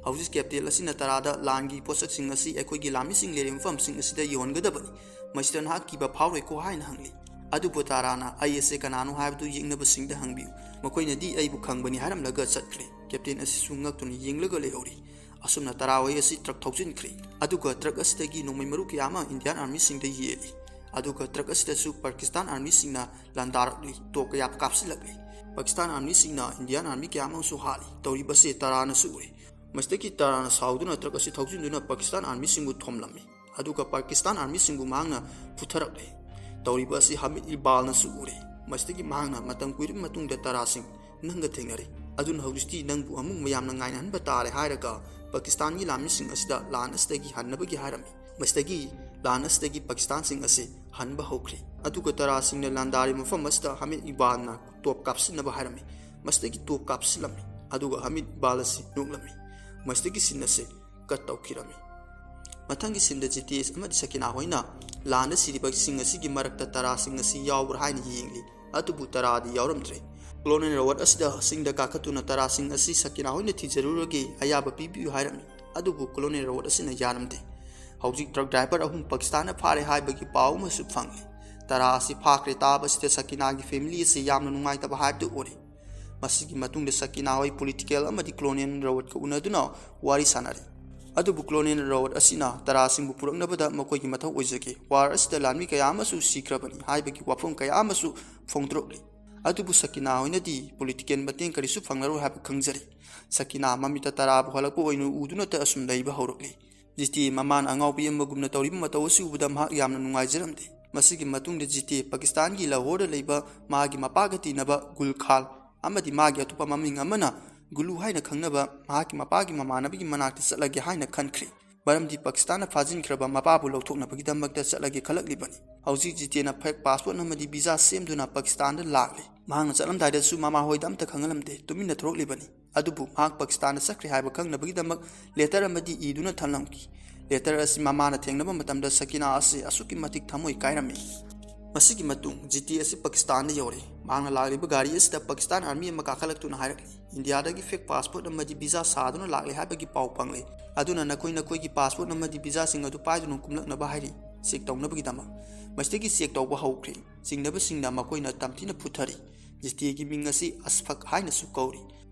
ꯍꯧꯖꯤꯛ ꯀꯦꯞꯇꯦꯟ ꯑꯁꯤꯅ ꯇꯔꯥꯗ ꯂꯥꯟꯒꯤ ꯄꯣꯠꯁꯛꯁꯤꯡ ꯑꯁꯤ ꯑꯩꯈꯣꯏꯒꯤ ꯂꯥꯟꯃꯤꯁꯤꯡ ꯂꯩꯔꯤꯕ ꯃꯐꯝꯁꯤꯡ ꯑꯁꯤꯗ ꯌꯣꯟꯒꯗꯕꯅꯤ꯫ ꯃꯁꯤꯗ ꯅꯍꯥꯛ ꯀꯤꯕ ꯐꯥꯎꯔꯣꯏꯀꯣ ꯍꯥꯏꯅ ꯍꯪꯂꯤ꯫ ꯑꯗꯨꯕꯨ ꯇꯔꯥꯅ "ꯑꯩ ꯑꯁꯦ ꯀꯅꯥꯅꯣ ꯍꯥꯏꯕꯗꯨ ꯌꯦꯡꯅꯕꯁꯤꯡꯗ ꯍꯪꯕꯤꯌꯨ꯫ ꯃꯈꯣꯏꯅꯗꯤ ꯑꯩꯕꯨ ꯈꯪꯕꯅꯤ" ꯍꯥꯏꯔꯝꯂꯒ ꯆꯠꯈ꯭ꯔꯦ꯫ ꯀꯦꯞꯇꯦꯟ ꯑꯁꯤꯁꯨ ꯉꯛꯇꯨꯅ ꯌꯦꯡꯂꯒ ꯂꯩꯍꯧꯔꯤ꯫ ꯑꯁꯨꯝꯅ ꯇꯔꯥ ꯍꯣꯏ ꯑꯁꯤ ꯇ꯭ꯔꯛ ꯊꯧꯖꯤꯟꯈ꯭ꯔꯦ꯫ ꯑꯗꯨꯒ ꯇ꯭ꯔꯛ ꯑꯁꯤꯗꯒꯤ ꯅꯣꯡꯃꯩ ꯃꯔꯨ ꯀꯌꯥ ꯑꯃ ꯏꯟꯗꯤꯌꯥꯟ ꯑꯥꯔꯃꯤꯁꯤꯡꯗ ꯌꯦꯜꯂꯤ꯫ ꯑꯗꯨꯒ ꯇ꯭ꯔꯛ ꯑꯁꯤꯗꯁꯨ ꯄꯥꯀꯤꯁꯇꯥꯟ ꯑꯥꯔꯃꯤꯁꯤꯡꯅ ꯂꯥꯟꯗꯥꯔꯛꯂꯤ, ꯇꯣꯞ ꯀꯌꯥ ꯀꯥꯞꯁꯤꯜꯂꯛꯂꯤ꯫ ꯄꯥꯀꯤꯁꯇꯥꯟ ꯑꯥꯔꯃꯤꯁꯤꯡꯅ ꯏꯟꯗꯤꯌꯥꯟ ꯑꯥꯔꯃꯤ ꯀꯌꯥ ꯑꯃꯁꯨ ꯍꯥꯠꯂꯤ꯫ ꯇꯧꯔꯤꯕꯁꯤ ꯇꯔꯥꯅꯁꯨ ꯎꯔꯤ꯫ ꯃꯁꯤꯗꯒꯤ ꯇꯔꯥꯅ ꯁꯥꯎꯗꯨꯅ ꯇ꯭ꯔꯛ ꯑꯁꯤ ꯊꯧꯖꯤꯟꯗꯨꯅ ꯄꯥꯀꯤꯁꯇꯥꯟ ꯑꯥꯔꯃꯤꯁꯤꯡꯕꯨ ꯊꯣꯝꯂꯝꯃꯤ꯫ ꯑꯗꯨꯒ ꯄꯥꯀꯤꯁꯇꯥꯟ ꯑꯥꯔꯃꯤꯁꯤꯡꯕꯨ ꯃꯍꯥꯛꯅ ꯐꯨꯊꯔꯛꯂꯦ꯫ ꯇꯧꯔꯤꯕ ꯑꯁꯤ ꯍꯃꯤꯗ ꯏꯛꯕꯥꯜꯅꯁꯨ ꯎꯔꯦ꯫ ꯃꯁꯤꯗꯒꯤ ꯃꯍꯥꯛꯅ "ꯃꯇꯝ ꯀꯨꯏꯔꯕ ꯃꯇꯨꯡꯗ ꯇꯔꯥꯁꯤꯡ ꯅꯪꯒ ꯊꯦꯡꯅꯔꯦ, ꯑꯗꯨꯅ ꯍꯧꯖꯤꯛꯇꯤ ꯅꯪꯕꯨ ꯑꯃꯨꯛ ꯃꯌꯥꯝꯅ ꯉꯥꯏꯅꯍꯟꯕ ꯇꯥꯔꯦ" ꯍꯥꯏꯔꯒ ꯄꯥꯀꯤꯁꯇꯥꯟꯒꯤ ꯂꯥꯟꯃꯤꯁꯤꯡ ꯑꯁꯤꯗ ꯂꯥꯟ ꯑꯁꯤꯗꯒꯤ ꯍꯟꯅꯕꯒꯤ ꯍꯥꯏꯔꯝꯃꯤ꯫ ꯃꯁꯤꯗꯒꯤ ꯂꯥꯟ ꯑꯁꯤꯗꯒꯤ ꯄꯥꯀꯤꯁꯇꯥꯟꯁꯤꯡ ꯑꯁꯤ ꯍꯟꯕ ꯍꯧꯈ꯭ꯔꯦ꯫ ꯑꯗꯨꯒ ꯇꯔꯥꯁꯤꯡꯅ ꯂꯥꯟꯗꯥꯔꯤꯕ ꯃꯐꯝ ꯑꯁꯤꯗ ꯍꯃꯤꯗ ꯏꯛꯕꯥꯜꯅ ꯇꯣꯞ ꯀꯥꯞꯁꯤꯟꯅꯕ ꯍꯥꯏꯔꯝꯃꯤ꯫ ꯃꯁꯤꯗꯒꯤ ꯇꯣꯞ ꯀꯥꯞꯁꯤꯜꯂꯝꯃꯤ꯫ ꯑꯗꯨꯒ ꯍꯃꯤꯗ ꯏꯛꯕꯥꯜ ꯑꯁꯤ ꯅꯣꯛꯂꯝꯃꯤ꯫ ꯃꯁꯤꯗꯒꯤ ꯁꯤꯟ ꯑꯁꯤ ꯀꯠ ꯇꯧꯈꯤꯔꯝꯃꯤ꯫ ꯃꯊꯪꯒꯤ ꯁꯤꯟꯗ ꯖꯤꯇꯦꯁ ꯑꯃꯗꯤ ꯁꯀꯤꯅꯥ ꯍꯣꯏꯅ ꯂꯥꯟꯗ ꯁꯤꯔꯤꯕꯁꯤꯡ ꯑꯁꯤꯒꯤ ꯃꯔꯛꯇ ꯇꯔꯥꯁꯤꯡ ꯑꯁꯤ ꯌꯥꯎꯕ꯭ꯔꯥ ꯍꯥꯏꯅ ꯌꯦꯡꯂꯤ꯫ ꯑꯗꯨꯕꯨ ꯇꯔꯥꯗꯤ ꯌꯥꯎꯔꯝꯗ꯭ꯔꯦ꯫ ꯀꯣꯂꯣꯅꯦꯜ ꯔꯥꯋꯠ ꯑꯁꯤꯗ ꯆꯤꯡꯗ ꯀꯥꯈꯠꯇꯨꯅ ꯇꯔꯥꯁꯤꯡ ꯑꯁꯤ ꯁꯀꯤꯅꯥ ꯍꯣꯏꯅ ꯊꯤꯖꯔꯨꯔꯒꯦ, ꯑꯌꯥꯕ ꯄꯤꯕꯤꯌꯨ ꯍꯥꯏꯔꯝꯃꯤ꯫ ꯑꯗꯨꯕꯨ ꯀꯣꯂꯣꯅꯦꯜ ꯔꯥꯋꯠ ꯑꯁꯤꯅ ꯌꯥꯔꯝꯗꯦ꯫ ꯍꯧꯖꯤꯛ ꯇ꯭ꯔꯛ ꯗ꯭ꯔꯥꯏꯚꯔ ꯑꯍꯨꯝ ꯄꯥꯀꯤꯁꯇꯥꯟꯅ ꯐꯥꯔꯦ ꯍꯥꯏꯕꯒꯤ ꯄꯥꯎ ꯑꯃꯁꯨ ꯐꯪꯂꯤ꯫ ꯇꯔꯥ ꯑꯁꯤ ꯐꯥꯈ꯭ꯔꯦ ꯇꯥꯕꯁꯤꯗ ꯁꯀꯤꯅꯥꯒꯤ ꯐꯦꯃꯤꯂꯤ ꯑꯁꯤ ꯌꯥꯝꯅ ꯅꯨꯡꯉꯥꯏꯇꯕ ꯍꯥꯏꯕꯗꯨ ꯑꯣꯏꯔꯦ꯫ ꯃꯁꯤꯒꯤ ꯃꯇꯨꯡꯗ ꯁꯀꯤꯅꯥ ꯍꯣꯏ ꯄꯣꯂꯤꯇꯤꯀꯦꯜ ꯑꯃꯗꯤ ꯀꯣꯂꯣꯅꯦꯜ ꯔꯥꯋꯠꯀ ꯎꯅꯗꯨꯅ ꯋꯥꯔꯤ ꯁꯥꯅꯔꯤ꯫ ꯑꯗꯨꯕꯨ ꯀꯣꯂꯣꯅꯦꯜ ꯔꯥꯋꯠ ꯑꯁꯤꯅ ꯇꯔꯥꯁꯤꯡꯕꯨ ꯄꯨꯔꯛꯅꯕꯗ ꯃꯈꯣꯏꯒꯤ ꯃꯊꯧ ꯑꯣꯏꯖꯒꯦ꯫ ꯋꯥꯔ ꯑꯁꯤꯗ ꯂꯥꯟꯃꯤ ꯀꯌꯥ ꯑꯃꯁꯨ ꯁꯤꯈ꯭ꯔꯕꯅꯤ ꯍꯥꯏꯕꯒꯤ ꯋꯥꯐꯝ ꯀꯌꯥ ꯑꯃꯁꯨ ꯐꯣꯡꯗꯣꯔꯛꯂꯤ꯫ ꯑꯗꯨꯕꯨ ꯁꯀꯤꯅꯥ ꯍꯣꯏꯅꯗꯤ ꯄꯣꯂꯤꯇꯤꯀꯦꯜ ꯃꯇꯦꯡ ꯀꯔꯤꯁꯨ ꯐꯪꯂꯔꯣꯏ ꯍꯥꯏꯕ ꯈꯪꯖꯔꯤ꯫ ꯁꯀꯤꯅꯥ ꯃꯃꯤꯠꯇ ꯇꯔꯥꯕꯨ ꯍꯜꯂꯛꯄ ꯑꯣꯏꯅ ꯎꯗꯨꯅꯇ ꯑꯁꯨꯝ ꯂꯩꯕ ꯍꯧꯔꯛꯂꯤ꯫ ꯖꯤꯇꯦ ꯃꯃꯥꯅ ꯑꯉꯥꯎꯕꯤ ꯑꯃꯒꯨꯝꯅ ꯇꯧꯔꯤꯕ ꯃꯇꯧ ꯑꯁꯤ ꯎꯕꯗ ꯃꯍꯥꯛ ꯌꯥꯝꯅ ꯅꯨꯡꯉꯥꯏꯖꯔꯝꯗꯦ꯫ ꯃꯁꯤꯒꯤ ꯃꯇꯨꯡꯗ ꯖꯤꯇꯦ ꯄꯥꯀꯤꯁꯇꯥꯟꯒꯤ ꯂꯥꯍꯣꯔꯗ ꯂꯩꯕ ꯃꯥꯒꯤ ꯃꯄꯥꯒ ꯇꯤꯟꯅꯕ ꯒꯨꯜ ꯈꯥꯜ ꯑꯃꯗꯤ ꯃꯥꯒꯤ ꯑꯇꯣꯞꯄ ꯃꯃꯤꯡ ꯑꯃꯅ ꯒꯨꯂꯨ ꯍꯥꯏꯅ ꯈꯪꯅꯕ ꯃꯍꯥꯛꯀꯤ ꯃꯄꯥꯒꯤ ꯃꯃꯥꯟꯅꯕꯒꯤ ꯃꯅꯥꯛꯇ ꯆꯠꯂꯒꯦ ꯍꯥꯏꯅ ꯈꯟꯈ꯭ꯔꯦ꯫ ꯃꯔꯝꯗꯤ ꯄꯥꯀꯤꯁꯇꯥꯟꯅ ꯐꯥꯖꯤꯟꯈ꯭ꯔꯕ ꯃꯄꯥꯕꯨ ꯂꯧꯊꯣꯛꯅꯕꯒꯤꯗꯃꯛꯇ ꯆꯠꯂꯒꯦ ꯈꯜꯂꯛꯂꯤꯕꯅꯤ꯫ ꯍꯧꯖꯤꯛ ꯖꯤꯇꯦꯅ fake passport ꯑꯃꯗꯤ visa ꯁꯦꯝꯗꯨꯅ ꯄꯥꯀꯤꯁꯇꯥꯟꯗ ꯂꯥꯛꯂꯤ꯫ ꯃꯍꯥꯛꯅ ꯆꯠꯂꯝꯗꯥꯏꯗꯁꯨ ꯃꯃꯥꯍꯣꯏꯗ ꯑꯝꯇ ꯈꯪꯍꯜꯂꯝꯗꯦ, ꯇꯨꯃꯤꯟꯅ ꯊꯣꯔꯛꯂꯤꯕꯅꯤ꯫ ꯑꯗꯨꯕꯨ ꯃꯍꯥꯛ ꯄꯥꯀꯤꯁꯇꯥꯟꯗ ꯆꯠꯈ꯭ꯔꯦ ꯍꯥꯏꯕ ꯈꯪꯅꯕꯒꯤꯗꯃꯛ letter ꯑꯃꯗꯤ ꯏꯗꯨꯅ ꯊꯝꯂꯝꯈꯤ꯫ Letter ꯑꯁꯤ ꯃꯃꯥꯅ ꯊꯦꯡꯅꯕ ꯃꯇꯝꯗ ꯁꯀꯤꯅꯥ ꯑꯁꯤ ꯑꯁꯨꯛꯀꯤ ꯃꯇꯤꯛ ꯊꯃꯣꯏ ꯀꯥꯏꯔꯝꯃꯤ꯫ ꯃꯁꯤꯒꯤ ꯃꯇꯨꯡ ꯖꯤꯇꯦ ꯑꯁꯤ ꯄꯥꯀꯤꯁꯇꯥꯟꯗ ꯌꯧꯔꯦ꯫ ꯃꯍꯥꯛꯅ ꯂꯥꯛꯂꯤꯕ ꯒꯥꯔꯤ ꯑꯁꯤꯗ ꯄꯥꯀꯤꯁꯇꯥꯟ army ꯑꯃ ꯀꯥꯈꯠꯂꯛꯇꯨꯅ ꯍꯥꯏꯔꯛꯂꯤ, "ꯏꯟꯗꯤꯌꯥꯗꯒꯤ fake passport ꯑꯃꯗꯤ visa ꯁꯥꯗꯨꯅ ꯂꯥꯛꯂꯦ ꯍꯥꯏꯕꯒꯤ ꯄꯥꯎ ꯐꯪꯂꯦ꯫ ꯑꯗꯨꯅ ꯅꯈꯣꯏ ꯅꯈꯣꯏꯒꯤ passport ꯑꯃꯗꯤ visaꯁꯤꯡ ꯑꯗꯨ ꯄꯥꯏꯗꯨꯅ ꯀꯨꯝꯂꯛꯅꯕ ꯍꯥꯏꯔꯤ꯫ Check ꯇꯧꯅꯕꯒꯤꯗꯃꯛ" ꯃꯁꯤꯗꯒꯤ check ꯇꯧꯕ ꯍꯧꯈ꯭ꯔꯦ꯫ ꯆꯤꯡꯅꯕꯁꯤꯡꯅ ꯃꯈꯣꯏꯅ ꯇꯝꯊꯤꯅ ꯐꯨꯊꯔꯤ꯫ ꯖꯤꯇꯦꯒꯤ ꯃꯤꯡ ꯑꯁꯤ ꯑꯁꯐꯛ ꯍꯥꯏꯅꯁꯨ ꯀꯧꯔꯤ꯫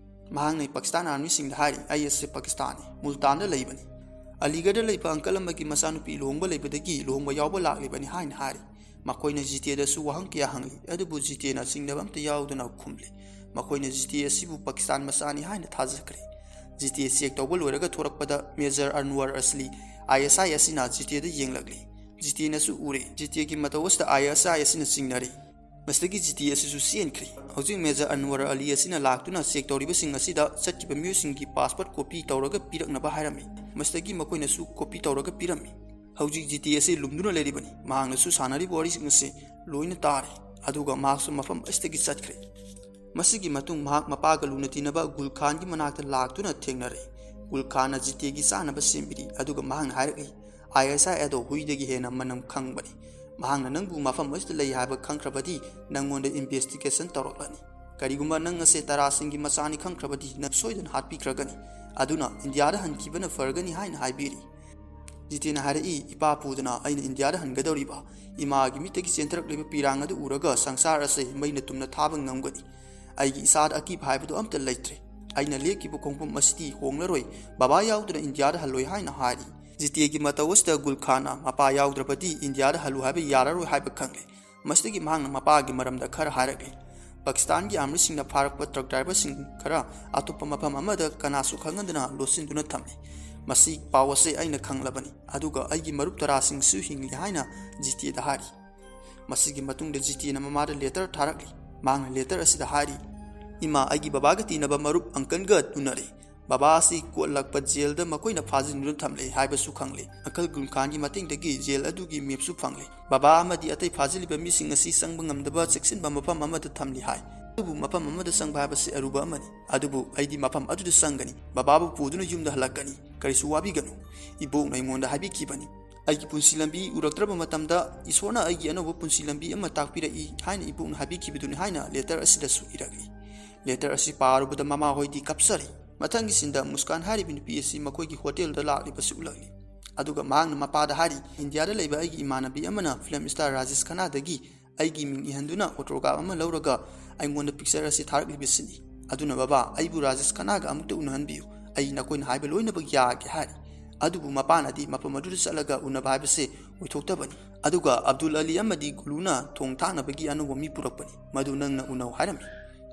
ꯃꯍꯥꯛꯅ ꯄꯥꯀꯤꯁꯇꯥꯟ armyꯁꯤꯡꯗ ꯍꯥꯏꯔꯤ, "ꯑꯩ ꯑꯁꯤ ꯄꯥꯀꯤꯁꯇꯥꯟꯅꯤ, ꯃꯨꯜꯇꯥꯟꯗ ꯂꯩꯕꯅꯤ꯫ ꯑꯂꯤꯒꯔꯗ ꯂꯩꯕ uncle ꯑꯃꯒꯤ ꯃꯆꯥꯅꯨꯄꯤ ꯂꯨꯍꯣꯡꯕ ꯂꯩꯕꯗꯒꯤ ꯂꯨꯍꯣꯡꯕ ꯌꯥꯎꯕ ꯂꯥꯛꯂꯤꯕꯅꯤ" ꯍꯥꯏꯅ ꯍꯥꯏꯔꯤ꯫ ꯃꯈꯣꯏꯅ ꯖꯤꯇꯦꯗꯁꯨ ꯋꯥꯍꯪ ꯀꯌꯥ ꯍꯪꯂꯤ, ꯑꯗꯨꯕꯨ ꯖꯤꯇꯦꯅ ꯆꯤꯡꯅꯕ ꯑꯝꯇ ꯌꯥꯎꯗꯅ ꯈꯨꯝꯂꯤ꯫ ꯃꯈꯣꯏꯅ ꯖꯤꯇꯦ ꯑꯁꯤꯕꯨ ꯄꯥꯀꯤꯁꯇꯥꯟ ꯃꯆꯥꯅꯤ ꯍꯥꯏꯅ ꯊꯥꯖꯈ꯭ꯔꯦ꯫ ꯖꯤꯇꯦ check ꯇꯧꯕ ꯂꯣꯏꯔꯒ ꯊꯣꯔꯛꯄꯗ Major ꯑꯟꯋꯔ ꯑꯁꯂꯤ, ISI ꯑꯁꯤꯅ ꯖꯤꯇꯦꯗ ꯌꯦꯡꯂꯛꯂꯤ꯫ ꯖꯤꯇꯦꯅꯁꯨ ꯎꯔꯦ꯫ ꯖꯤꯇꯦꯒꯤ ꯃꯇꯧ ꯑꯁꯤꯗ ISI ꯑꯁꯤꯅ ꯆꯤꯡꯅꯔꯤ꯫ ꯃꯁꯤꯗꯒꯤ ꯖꯤꯇꯦ ꯑꯁꯤꯁꯨ ꯆꯦꯟꯈ꯭ꯔꯦ꯫ ꯍꯧꯖꯤꯛ Major ꯑꯟꯋꯔ ꯑꯂꯤ ꯑꯁꯤꯅ ꯂꯥꯛꯇꯨꯅ check ꯇꯧꯔꯤꯕꯁꯤꯡ ꯑꯁꯤꯗ ꯆꯠꯈꯤꯕ ꯃꯤꯑꯣꯏꯁꯤꯡꯒꯤ passport copy ꯇꯧꯔꯒ ꯄꯤꯔꯛꯅꯕ ꯍꯥꯏꯔꯝꯃꯤ꯫ ꯃꯁꯤꯗꯒꯤ ꯃꯈꯣꯏꯅꯁꯨ copy ꯇꯧꯔꯒ ꯄꯤꯔꯝꯃꯤ꯫ ꯍꯧꯖꯤꯛ ꯖꯤꯇꯦ ꯑꯁꯤ ꯂꯨꯝꯗꯨꯅ ꯂꯩꯔꯤꯕꯅꯤ꯫ ꯃꯍꯥꯛꯅꯁꯨ ꯁꯥꯟꯅꯔꯤꯕ ꯋꯥꯔꯤꯁꯤꯡ ꯑꯁꯤ ꯂꯣꯏꯅ ꯇꯥꯔꯦ, ꯑꯗꯨꯒ ꯃꯍꯥꯛꯁꯨ ꯃꯐꯝ ꯑꯁꯤꯗꯒꯤ ꯆꯠꯈ꯭ꯔꯦ꯫ ꯃꯁꯤꯒꯤ ꯃꯇꯨꯡ ꯃꯍꯥꯛ ꯃꯄꯥꯒ ꯂꯨꯅ ꯇꯤꯟꯅꯕ ꯒꯨꯜ ꯈꯥꯟꯒꯤ ꯃꯅꯥꯛꯇ ꯂꯥꯛꯇꯨꯅ ꯊꯦꯡꯅꯔꯦ꯫ ꯒꯨꯜ ꯈꯥꯟꯅ ꯖꯤꯇꯦꯒꯤ ꯆꯥꯅꯕ ꯁꯦꯝꯕꯤꯔꯤ, ꯑꯗꯨꯒ ꯃꯍꯥꯛꯅ ꯍꯥꯏꯔꯛꯏ, "ISI ꯑꯗꯣ ꯍꯨꯏꯗꯒꯤ ꯍꯦꯟꯅ ꯃꯅꯝ ꯈꯪꯕꯅꯤ꯫ ꯃꯍꯥꯛꯅ ꯅꯪꯕꯨ ꯃꯐꯝ ꯑꯁꯤꯗ ꯂꯩ ꯍꯥꯏꯕ ꯈꯪꯈ꯭ꯔꯕꯗꯤ ꯅꯪꯉꯣꯟꯗ investigation ꯇꯧꯔꯛꯂꯅꯤ꯫ ꯀꯔꯤꯒꯨꯝꯕ ꯅꯪ ꯑꯁꯦ ꯇꯔꯥꯁꯤꯡꯒꯤ ꯃꯆꯥꯅꯤ ꯈꯪꯈ꯭ꯔꯕꯗꯤ ꯅꯪ ꯁꯣꯏꯗꯅ ꯍꯥꯠꯄꯤꯈ꯭ꯔꯒꯅꯤ꯫ ꯑꯗꯨꯅ ꯏꯟꯗꯤꯌꯥꯗ ꯍꯟꯈꯤꯕꯅ ꯐꯔꯒꯅꯤ" ꯍꯥꯏꯅ ꯍꯥꯏꯕꯤꯔꯤ꯫ ꯖꯤꯇꯦꯅ ꯍꯥꯏꯔꯛꯏ, "ꯏꯄꯥ ꯄꯨꯗꯅ ꯑꯩꯅ ꯏꯟꯗꯤꯌꯥꯗ ꯍꯟꯒꯗꯧꯔꯤꯕ? ꯏꯃꯥꯒꯤ ꯃꯤꯠꯇꯒꯤ ꯆꯦꯟꯊꯔꯛꯂꯤꯕ ꯄꯤꯔꯥꯡ ꯑꯗꯨ ꯎꯔꯒ ꯁꯪꯁꯥꯔ ꯑꯁꯦ ꯃꯩꯅ ꯇꯨꯝꯅ ꯊꯥꯕ ꯉꯝꯒꯅꯤ꯫ ꯑꯩꯒꯤ ꯏꯁꯥꯗ ꯑꯀꯤꯕ ꯍꯥꯏꯕꯗꯨ ꯑꯝꯇ ꯂꯩꯇ꯭ꯔꯦ꯫ ꯑꯩꯅ ꯂꯦꯞꯈꯤꯕ ꯈꯣꯡꯐꯝ ꯑꯁꯤꯗꯤ ꯍꯣꯡꯂꯔꯣꯏ꯫ ꯕꯕꯥ ꯌꯥꯎꯗꯅ ꯏꯟꯗꯤꯌꯥꯗ ꯍꯜꯂꯣꯏ" ꯍꯥꯏꯅ ꯍꯥꯏꯔꯤ꯫ ꯖꯤꯇꯦꯒꯤ ꯃꯇꯧ ꯑꯁꯤꯗ ꯒꯨꯜ ꯈꯥꯟꯅ ꯃꯄꯥ ꯌꯥꯎꯗ꯭ꯔꯕꯗꯤ ꯏꯟꯗꯤꯌꯥꯗ ꯍꯜꯂꯨ ꯍꯥꯏꯕ ꯌꯥꯔꯔꯣꯏ ꯍꯥꯏꯕ ꯈꯪꯂꯦ꯫ ꯃꯁꯤꯗꯒꯤ ꯃꯍꯥꯛꯅ ꯃꯄꯥꯒꯤ ꯃꯔꯝꯗ ꯈꯔ ꯍꯥꯏꯔꯛꯂꯤ꯫ ꯄꯥꯀꯤꯁꯇꯥꯟꯒꯤ armyꯁꯤꯡꯅ ꯐꯥꯔꯛꯄ truck driverꯁꯤꯡ ꯈꯔ ꯑꯇꯣꯞꯄ ꯃꯐꯝ ꯑꯃꯗ ꯀꯅꯥꯁꯨ ꯈꯪꯍꯟꯗꯅ ꯂꯣꯠꯁꯤꯟꯗꯨꯅ ꯊꯝꯂꯤ꯫ ꯃꯁꯤ ꯄꯥꯎ ꯑꯁꯤ ꯑꯩꯅ ꯈꯪꯂꯕꯅꯤ, ꯑꯗꯨꯒ ꯑꯩꯒꯤ ꯃꯔꯨꯞ ꯇꯔꯥꯁꯤꯡꯁꯨ ꯍꯤꯡꯂꯤ ꯍꯥꯏꯅ ꯖꯤꯇꯦꯗ ꯍꯥꯏꯔꯤ꯫ ꯃꯁꯤꯒꯤ ꯃꯇꯨꯡꯗ ꯖꯤꯇꯦꯅ ꯃꯃꯥꯗ letter ꯊꯥꯔꯛꯂꯤ꯫ ꯃꯍꯥꯛꯅ letter ꯑꯁꯤꯗ ꯍꯥꯏꯔꯤ, "ꯏꯃꯥ, ꯑꯩꯒꯤ ꯕꯕꯥꯒ ꯇꯤꯟꯅꯕ ꯃꯔꯨꯞ uncleꯒ ꯎꯅꯔꯦ꯫ ꯕꯕꯥ ꯑꯁꯤ ꯀꯣꯠꯂꯛꯄ ꯖꯦꯜꯗ ꯃꯈꯣꯏꯅ ꯐꯥꯖꯤꯟꯗꯨꯅ ꯊꯝꯂꯦ ꯍꯥꯏꯕꯁꯨ ꯈꯪꯂꯦ꯫ ꯑꯪꯀꯜ ꯒꯨꯜ ꯈꯥꯟꯒꯤ ꯃꯇꯦꯡꯗꯒꯤ ꯖꯦꯜ ꯑꯗꯨꯒꯤ ꯃꯦꯞꯁꯨ ꯐꯪꯂꯦ꯫ ꯕꯕꯥ ꯑꯃꯗꯤ ꯑꯇꯩ ꯐꯥꯖꯤꯜꯂꯤꯕ ꯃꯤꯁꯤꯡ ꯑꯁꯤ ꯆꯪꯕ ꯉꯝꯗꯕ ꯆꯦꯛꯁꯤꯟꯕ ꯃꯐꯝ ꯑꯃꯗ ꯊꯝꯂꯤ ꯍꯥꯏ꯫ ꯑꯗꯨꯕꯨ ꯃꯐꯝ ꯑꯃꯗ ꯆꯪꯕ ꯍꯥꯏꯕꯁꯤ ꯑꯔꯨꯕ ꯑꯃꯅꯤ꯫ ꯑꯗꯨꯕꯨ ꯑꯩꯗꯤ ꯃꯐꯝ ꯑꯗꯨꯗ ꯆꯪꯒꯅꯤ꯫ ꯕꯕꯥꯕꯨ ꯄꯨꯗꯨꯅ ꯌꯨꯝꯗ ꯍꯜꯂꯛꯀꯅꯤ꯫ ꯀꯔꯤꯁꯨ ꯋꯥꯕꯤꯒꯅꯨ꯫ ꯏꯕꯣꯛꯅ ꯑꯩꯉꯣꯟꯗ ꯍꯥꯏꯕꯤꯈꯤꯕꯅꯤ꯫ ꯑꯩꯒꯤ ꯄꯨꯟꯁꯤ ꯂꯝꯕꯤ ꯎꯔꯛꯇ꯭ꯔꯕ ꯃꯇꯝꯗ ꯏꯁꯣꯔꯅ ꯑꯩꯒꯤ ꯑꯅꯧꯕ ꯄꯨꯟꯁꯤ ꯂꯝꯕꯤ ꯑꯃ ꯇꯥꯛꯄꯤꯔꯛꯏ ꯍꯥꯏꯅ ꯏꯕꯣꯛꯅ ꯍꯥꯏꯕꯤꯈꯤꯕꯗꯨꯅꯤ ꯍꯥꯏꯅ ꯂꯦꯇꯔ ꯑꯁꯤꯗꯁꯨ ꯏꯔꯛꯂꯤ꯫ ꯂꯦꯇꯔ ꯑꯁꯤ ꯄꯥꯔꯨꯕꯗ ꯃꯃꯥꯍꯣꯏꯗꯤ ꯀꯞꯆꯔꯤ꯫ ꯃꯊꯪꯒꯤ ꯁꯤꯟꯗ ꯃꯨꯁꯀꯥꯟ ꯍꯥꯏꯔꯤꯕ ꯅꯨꯄꯤ ꯑꯁꯤ ꯃꯈꯣꯏꯒꯤ ꯍꯣꯇꯦꯜꯗ ꯂꯥꯛꯂꯤꯕꯁꯤ ꯎꯠꯂꯛꯂꯤ꯫ ꯑꯗꯨꯒ ꯃꯍꯥꯛꯅ ꯃꯄꯥꯗ ꯍꯥꯏꯔꯤ, "ꯏꯟꯗꯤꯌꯥꯗ ꯂꯩꯕ ꯑꯩꯒꯤ ꯏꯃꯥꯟꯅꯕꯤ ꯑꯃꯅ ꯐꯤꯂꯝ ꯁ꯭ꯇꯥꯔ ꯔꯥꯖꯦꯁ ꯈꯟꯅꯥꯗꯒꯤ ꯑꯩꯒꯤ ꯃꯤꯡ ꯏꯍꯟꯗꯨꯅ ꯑꯣꯇꯣꯒ꯭ꯔꯥꯐ ꯑꯃ ꯂꯧꯔꯒ ꯑꯩꯉꯣꯟꯗ ꯄꯤꯛꯆꯔ ꯑꯁꯤ ꯊꯥꯔꯛꯂꯤꯕꯁꯤꯅꯤ꯫ ꯑꯗꯨꯅ ꯕꯕꯥ, ꯑꯩꯕꯨ ꯔꯥꯖꯦꯁ ꯈꯟꯅꯥꯒ ꯑꯃꯨꯛꯇ ꯎꯅꯍꯟꯕꯤꯌꯨ꯫ ꯑꯩ ꯅꯈꯣꯏꯅ ꯍꯥꯏꯕ ꯂꯣꯏꯅꯃꯛ ꯌꯥꯒꯦ" ꯍꯥꯏꯔꯤ꯫ ꯑꯗꯨꯕꯨ ꯃꯄꯥꯅꯗꯤ ꯃꯐꯝ ꯑꯗꯨꯗ ꯆꯠꯂꯒ ꯎꯅꯕ ꯍꯥꯏꯕꯁꯦ ꯑꯣꯏꯊꯣꯛꯇꯕꯅꯤ꯫ ꯑꯗꯨꯒ ꯑꯕꯗꯨꯜ ꯑꯂꯤ ꯑꯃꯗꯤ ꯒꯨꯂꯨꯅ ꯊꯣꯡ ꯊꯥꯛꯅꯕꯒꯤ ꯑꯅꯧꯕ ꯃꯤ ꯄꯨꯔꯛꯄꯅꯤ꯫ ꯃꯗꯨ ꯅꯪꯅ ꯎꯅꯧ ꯍꯥꯏꯔꯝꯃꯤ꯫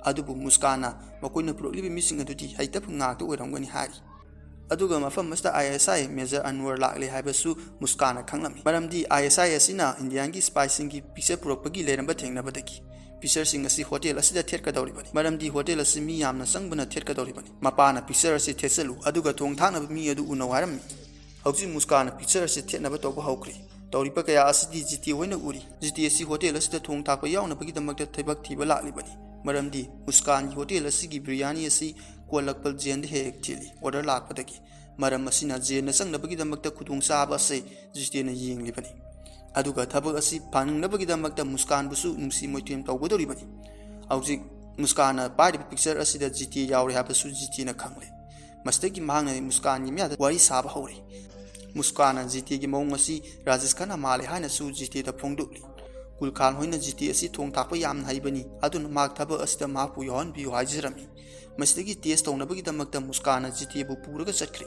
ꯑꯗꯨꯕꯨ ꯃꯨꯁꯀꯥꯟꯅ ꯃꯈꯣꯏꯅ ꯄꯨꯔꯛꯂꯤꯕ ꯃꯤꯁꯤꯡ ꯑꯗꯨꯗꯤ ꯍꯩꯇꯕ ꯉꯥꯛꯇ ꯑꯣꯏꯔꯝꯒꯅꯤ ꯍꯥꯏꯔꯤ꯫ ꯑꯗꯨꯒ ꯃꯐꯝ ꯑꯁꯤꯗ ISI Major Anwar ꯂꯥꯛꯂꯦ ꯍꯥꯏꯕꯁꯨ ꯃꯨꯁꯀꯥꯟꯅ ꯈꯪꯂꯝꯃꯤ꯫ ꯃꯔꯝꯗꯤ ISI ꯑꯁꯤꯅ ꯏꯟꯗꯤꯌꯥꯒꯤ ꯁꯤꯄꯥꯏꯁꯤꯡꯒꯤ ꯄꯤꯛꯆꯔ ꯄꯨꯔꯛꯄꯒꯤ ꯂꯩꯔꯝꯕ ꯊꯦꯡꯅꯕꯗꯒꯤ꯫ ꯄꯤꯛꯆꯔꯁꯤꯡ ꯑꯁꯤ ꯍꯣꯇꯦꯜ ꯑꯁꯤꯗ ꯊꯦꯠꯀꯗꯧꯔꯤꯕꯅꯤ꯫ ꯃꯔꯝꯗꯤ ꯍꯣꯇꯦꯜ ꯑꯁꯤ ꯃꯤ ꯌꯥꯝꯅ ꯆꯪꯕꯅ ꯊꯦꯠꯀꯗꯧꯔꯤꯕꯅꯤ꯫ ꯃꯄꯥꯅ ꯄꯤꯛꯆꯔ ꯑꯁꯤ ꯊꯦꯠꯆꯜꯂꯨ, ꯑꯗꯨꯒ ꯊꯣꯡ ꯊꯥꯛꯅꯕ ꯃꯤ ꯑꯗꯨ ꯎꯅꯧ ꯍꯥꯏꯔꯝꯃꯤ꯫ ꯍꯧꯖꯤꯛ ꯃꯨꯁꯀꯥꯟꯅ ꯄꯤꯛꯆꯔ ꯑꯁꯤ ꯊꯦꯠꯅꯕ ꯇꯧꯕ ꯍꯧꯈ꯭ꯔꯦ꯫ ꯇꯧꯔꯤꯕ ꯀꯌꯥ ꯑꯁꯤꯗꯤ ꯖꯤꯇꯦ ꯍꯣꯏꯅ ꯎꯔꯤ꯫ ꯖꯤꯇꯦ ꯑꯁꯤ ꯍꯣꯇꯦꯜ ꯑꯁꯤꯗ ꯊꯣꯡ ꯊꯥꯛꯄ ꯌꯥꯎꯅꯕꯒꯤꯗꯃꯛꯇ ꯊꯕꯛ ꯊꯤꯕ ꯂꯥꯛꯂꯤꯕꯅꯤ꯫ ꯃꯔꯝꯗꯤ ꯃꯨꯁꯀꯥꯟꯒꯤ ꯍꯣꯇꯦꯜ ꯑꯁꯤꯒꯤ ꯕꯤꯔꯌꯥꯅꯤ ꯑꯁꯤ ꯀꯣꯜꯂꯛꯄ ꯖꯦꯟꯗ ꯍꯦꯛ ꯍꯦꯛ ꯊꯤꯜꯂꯤ ꯑꯣꯔꯗꯔ ꯂꯥꯛꯄꯗꯒꯤ꯫ ꯃꯔꯝ ꯑꯁꯤꯅ ꯖꯦꯟꯅ ꯆꯪꯅꯕꯒꯤꯗꯃꯛꯇ ꯈꯨꯗꯣꯡꯆꯥꯕ ꯑꯁꯤ ꯖꯤꯇꯦꯅ ꯌꯦꯡꯂꯤꯕꯅꯤ꯫ ꯑꯗꯨꯒ ꯊꯕꯛ ꯑꯁꯤ ꯐꯪꯅꯕꯒꯤꯗꯃꯛꯇ ꯃꯨꯁꯀꯥꯟꯕꯨꯁꯨ ꯅꯨꯡꯁꯤ ꯃꯣꯏꯊꯦꯝ ꯇꯧꯒꯗꯧꯔꯤꯕꯅꯤ꯫ ꯍꯧꯖꯤꯛ ꯃꯨꯁꯀꯥꯟꯅ ꯄꯥꯏꯔꯤꯕ ꯄꯤꯛꯆꯔ ꯑꯁꯤꯗ ꯖꯤꯇꯦ ꯌꯥꯎꯔꯦ ꯍꯥꯏꯕꯁꯨ ꯖꯤꯇꯦꯅ ꯈꯪꯂꯦ꯫ ꯃꯁꯤꯗꯒꯤ ꯃꯍꯥꯛꯅ ꯃꯨꯁꯀꯥꯟꯒꯤ ꯃꯌꯥꯗ ꯋꯥꯔꯤ ꯁꯥꯕ ꯍꯧꯔꯦ꯫ ꯃꯨꯁꯀꯥꯟꯅ ꯖꯤꯇꯦꯒꯤ ꯃꯑꯣꯡ ꯑꯁꯤ ꯔꯥꯖꯦꯁ ꯈꯟꯅꯥ ꯃꯥꯜꯂꯦ ꯍꯥꯏꯅꯁꯨ ꯖꯤꯇꯦꯗ ꯐꯣꯡꯗꯣꯛꯂꯤ꯫ ꯒꯨꯜ ꯈꯥꯟ ꯍꯣꯏꯅ ꯖꯤꯇꯦ ꯑꯁꯤ ꯊꯣꯡ ꯊꯥꯛꯄ ꯌꯥꯝꯅ ꯍꯩꯕꯅꯤ, ꯑꯗꯨꯅ ꯃꯍꯥꯛ ꯊꯕꯛ ꯑꯁꯤꯗ ꯃꯍꯥꯛꯄꯨ ꯌꯥꯎꯍꯟꯕꯤꯌꯨ ꯍꯥꯏꯖꯔꯝꯃꯤ꯫ ꯃꯁꯤꯗꯒꯤ ꯇꯦꯁ ꯇꯧꯅꯕꯒꯤꯗꯃꯛꯇ ꯃꯨꯁꯀꯥꯟꯅ ꯖꯤꯇꯦꯕꯨ ꯄꯨꯔꯒ ꯆꯠꯈ꯭ꯔꯦ꯫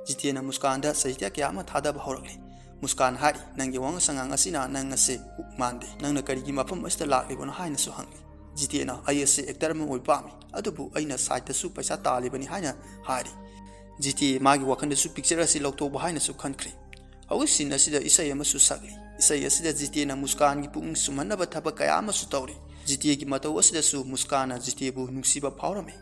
ꯖꯤꯇꯦꯅ ꯃꯨꯁꯀꯥꯟꯗ ꯆꯩꯊꯦꯛ ꯀꯌꯥ ꯑꯃ ꯊꯥꯗꯕ ꯍꯧꯔꯛꯂꯦ꯫ ꯃꯨꯁꯀꯥꯟ ꯍꯥꯏꯔꯤ, "ꯅꯪꯒꯤ ꯋꯥꯉꯥꯡ ꯁꯉꯥꯡ ꯑꯁꯤꯅ ꯅꯪ ꯑꯁꯤ ꯃꯥꯟꯗꯦ꯫ ꯅꯪꯅ ꯀꯔꯤꯒꯤ ꯃꯐꯝ ꯑꯁꯤꯗ ꯂꯥꯛꯂꯤꯕꯅꯣ?" ꯍꯥꯏꯅꯁꯨ ꯍꯪꯂꯤ꯫ ꯖꯤꯇꯦꯅ, "ꯑꯩ ꯑꯁꯤ ꯑꯦꯛꯇꯔ ꯑꯃ ꯑꯣꯏꯕ ꯄꯥꯝꯃꯤ, ꯑꯗꯨꯕꯨ ꯑꯩꯅ ꯁꯥꯏꯠꯇꯁꯨ ꯄꯩꯁꯥ ꯇꯥꯜꯂꯤꯕꯅꯤ" ꯍꯥꯏꯅ ꯍꯥꯏꯔꯤ꯫ ꯖꯤꯇꯦ ꯃꯥꯒꯤ ꯋꯥꯈꯜꯗꯁꯨ ꯄꯤꯛꯆꯔ ꯑꯁꯤ ꯂꯧꯊꯣꯛꯄ ꯍꯥꯏꯅꯁꯨ ꯈꯟꯈ꯭ꯔꯦ꯫ ꯍꯧꯖꯤꯛ ꯁꯤꯟ ꯑꯁꯤꯗ ꯏꯁꯩ ꯑꯃꯁꯨ ꯁꯛꯂꯤ꯫ ꯏꯁꯩ ꯑꯁꯤꯗ ꯖꯤꯇꯦꯅ ꯃꯨꯁꯀꯥꯟꯒꯤ ꯄꯨꯛꯅꯤꯡ ꯁꯨꯝꯍꯠꯅꯕ ꯊꯕꯛ ꯀꯌꯥ ꯑꯃꯁꯨ ꯇꯧꯔꯤ꯫ ꯖꯤꯇꯦꯒꯤ ꯃꯇꯧ ꯑꯁꯤꯗꯁꯨ ꯃꯨꯁꯀꯥꯟꯅ ꯖꯤꯇꯦꯕꯨ ꯅꯨꯡꯁꯤꯕ ꯐꯥꯎꯔꯝꯃꯤ꯫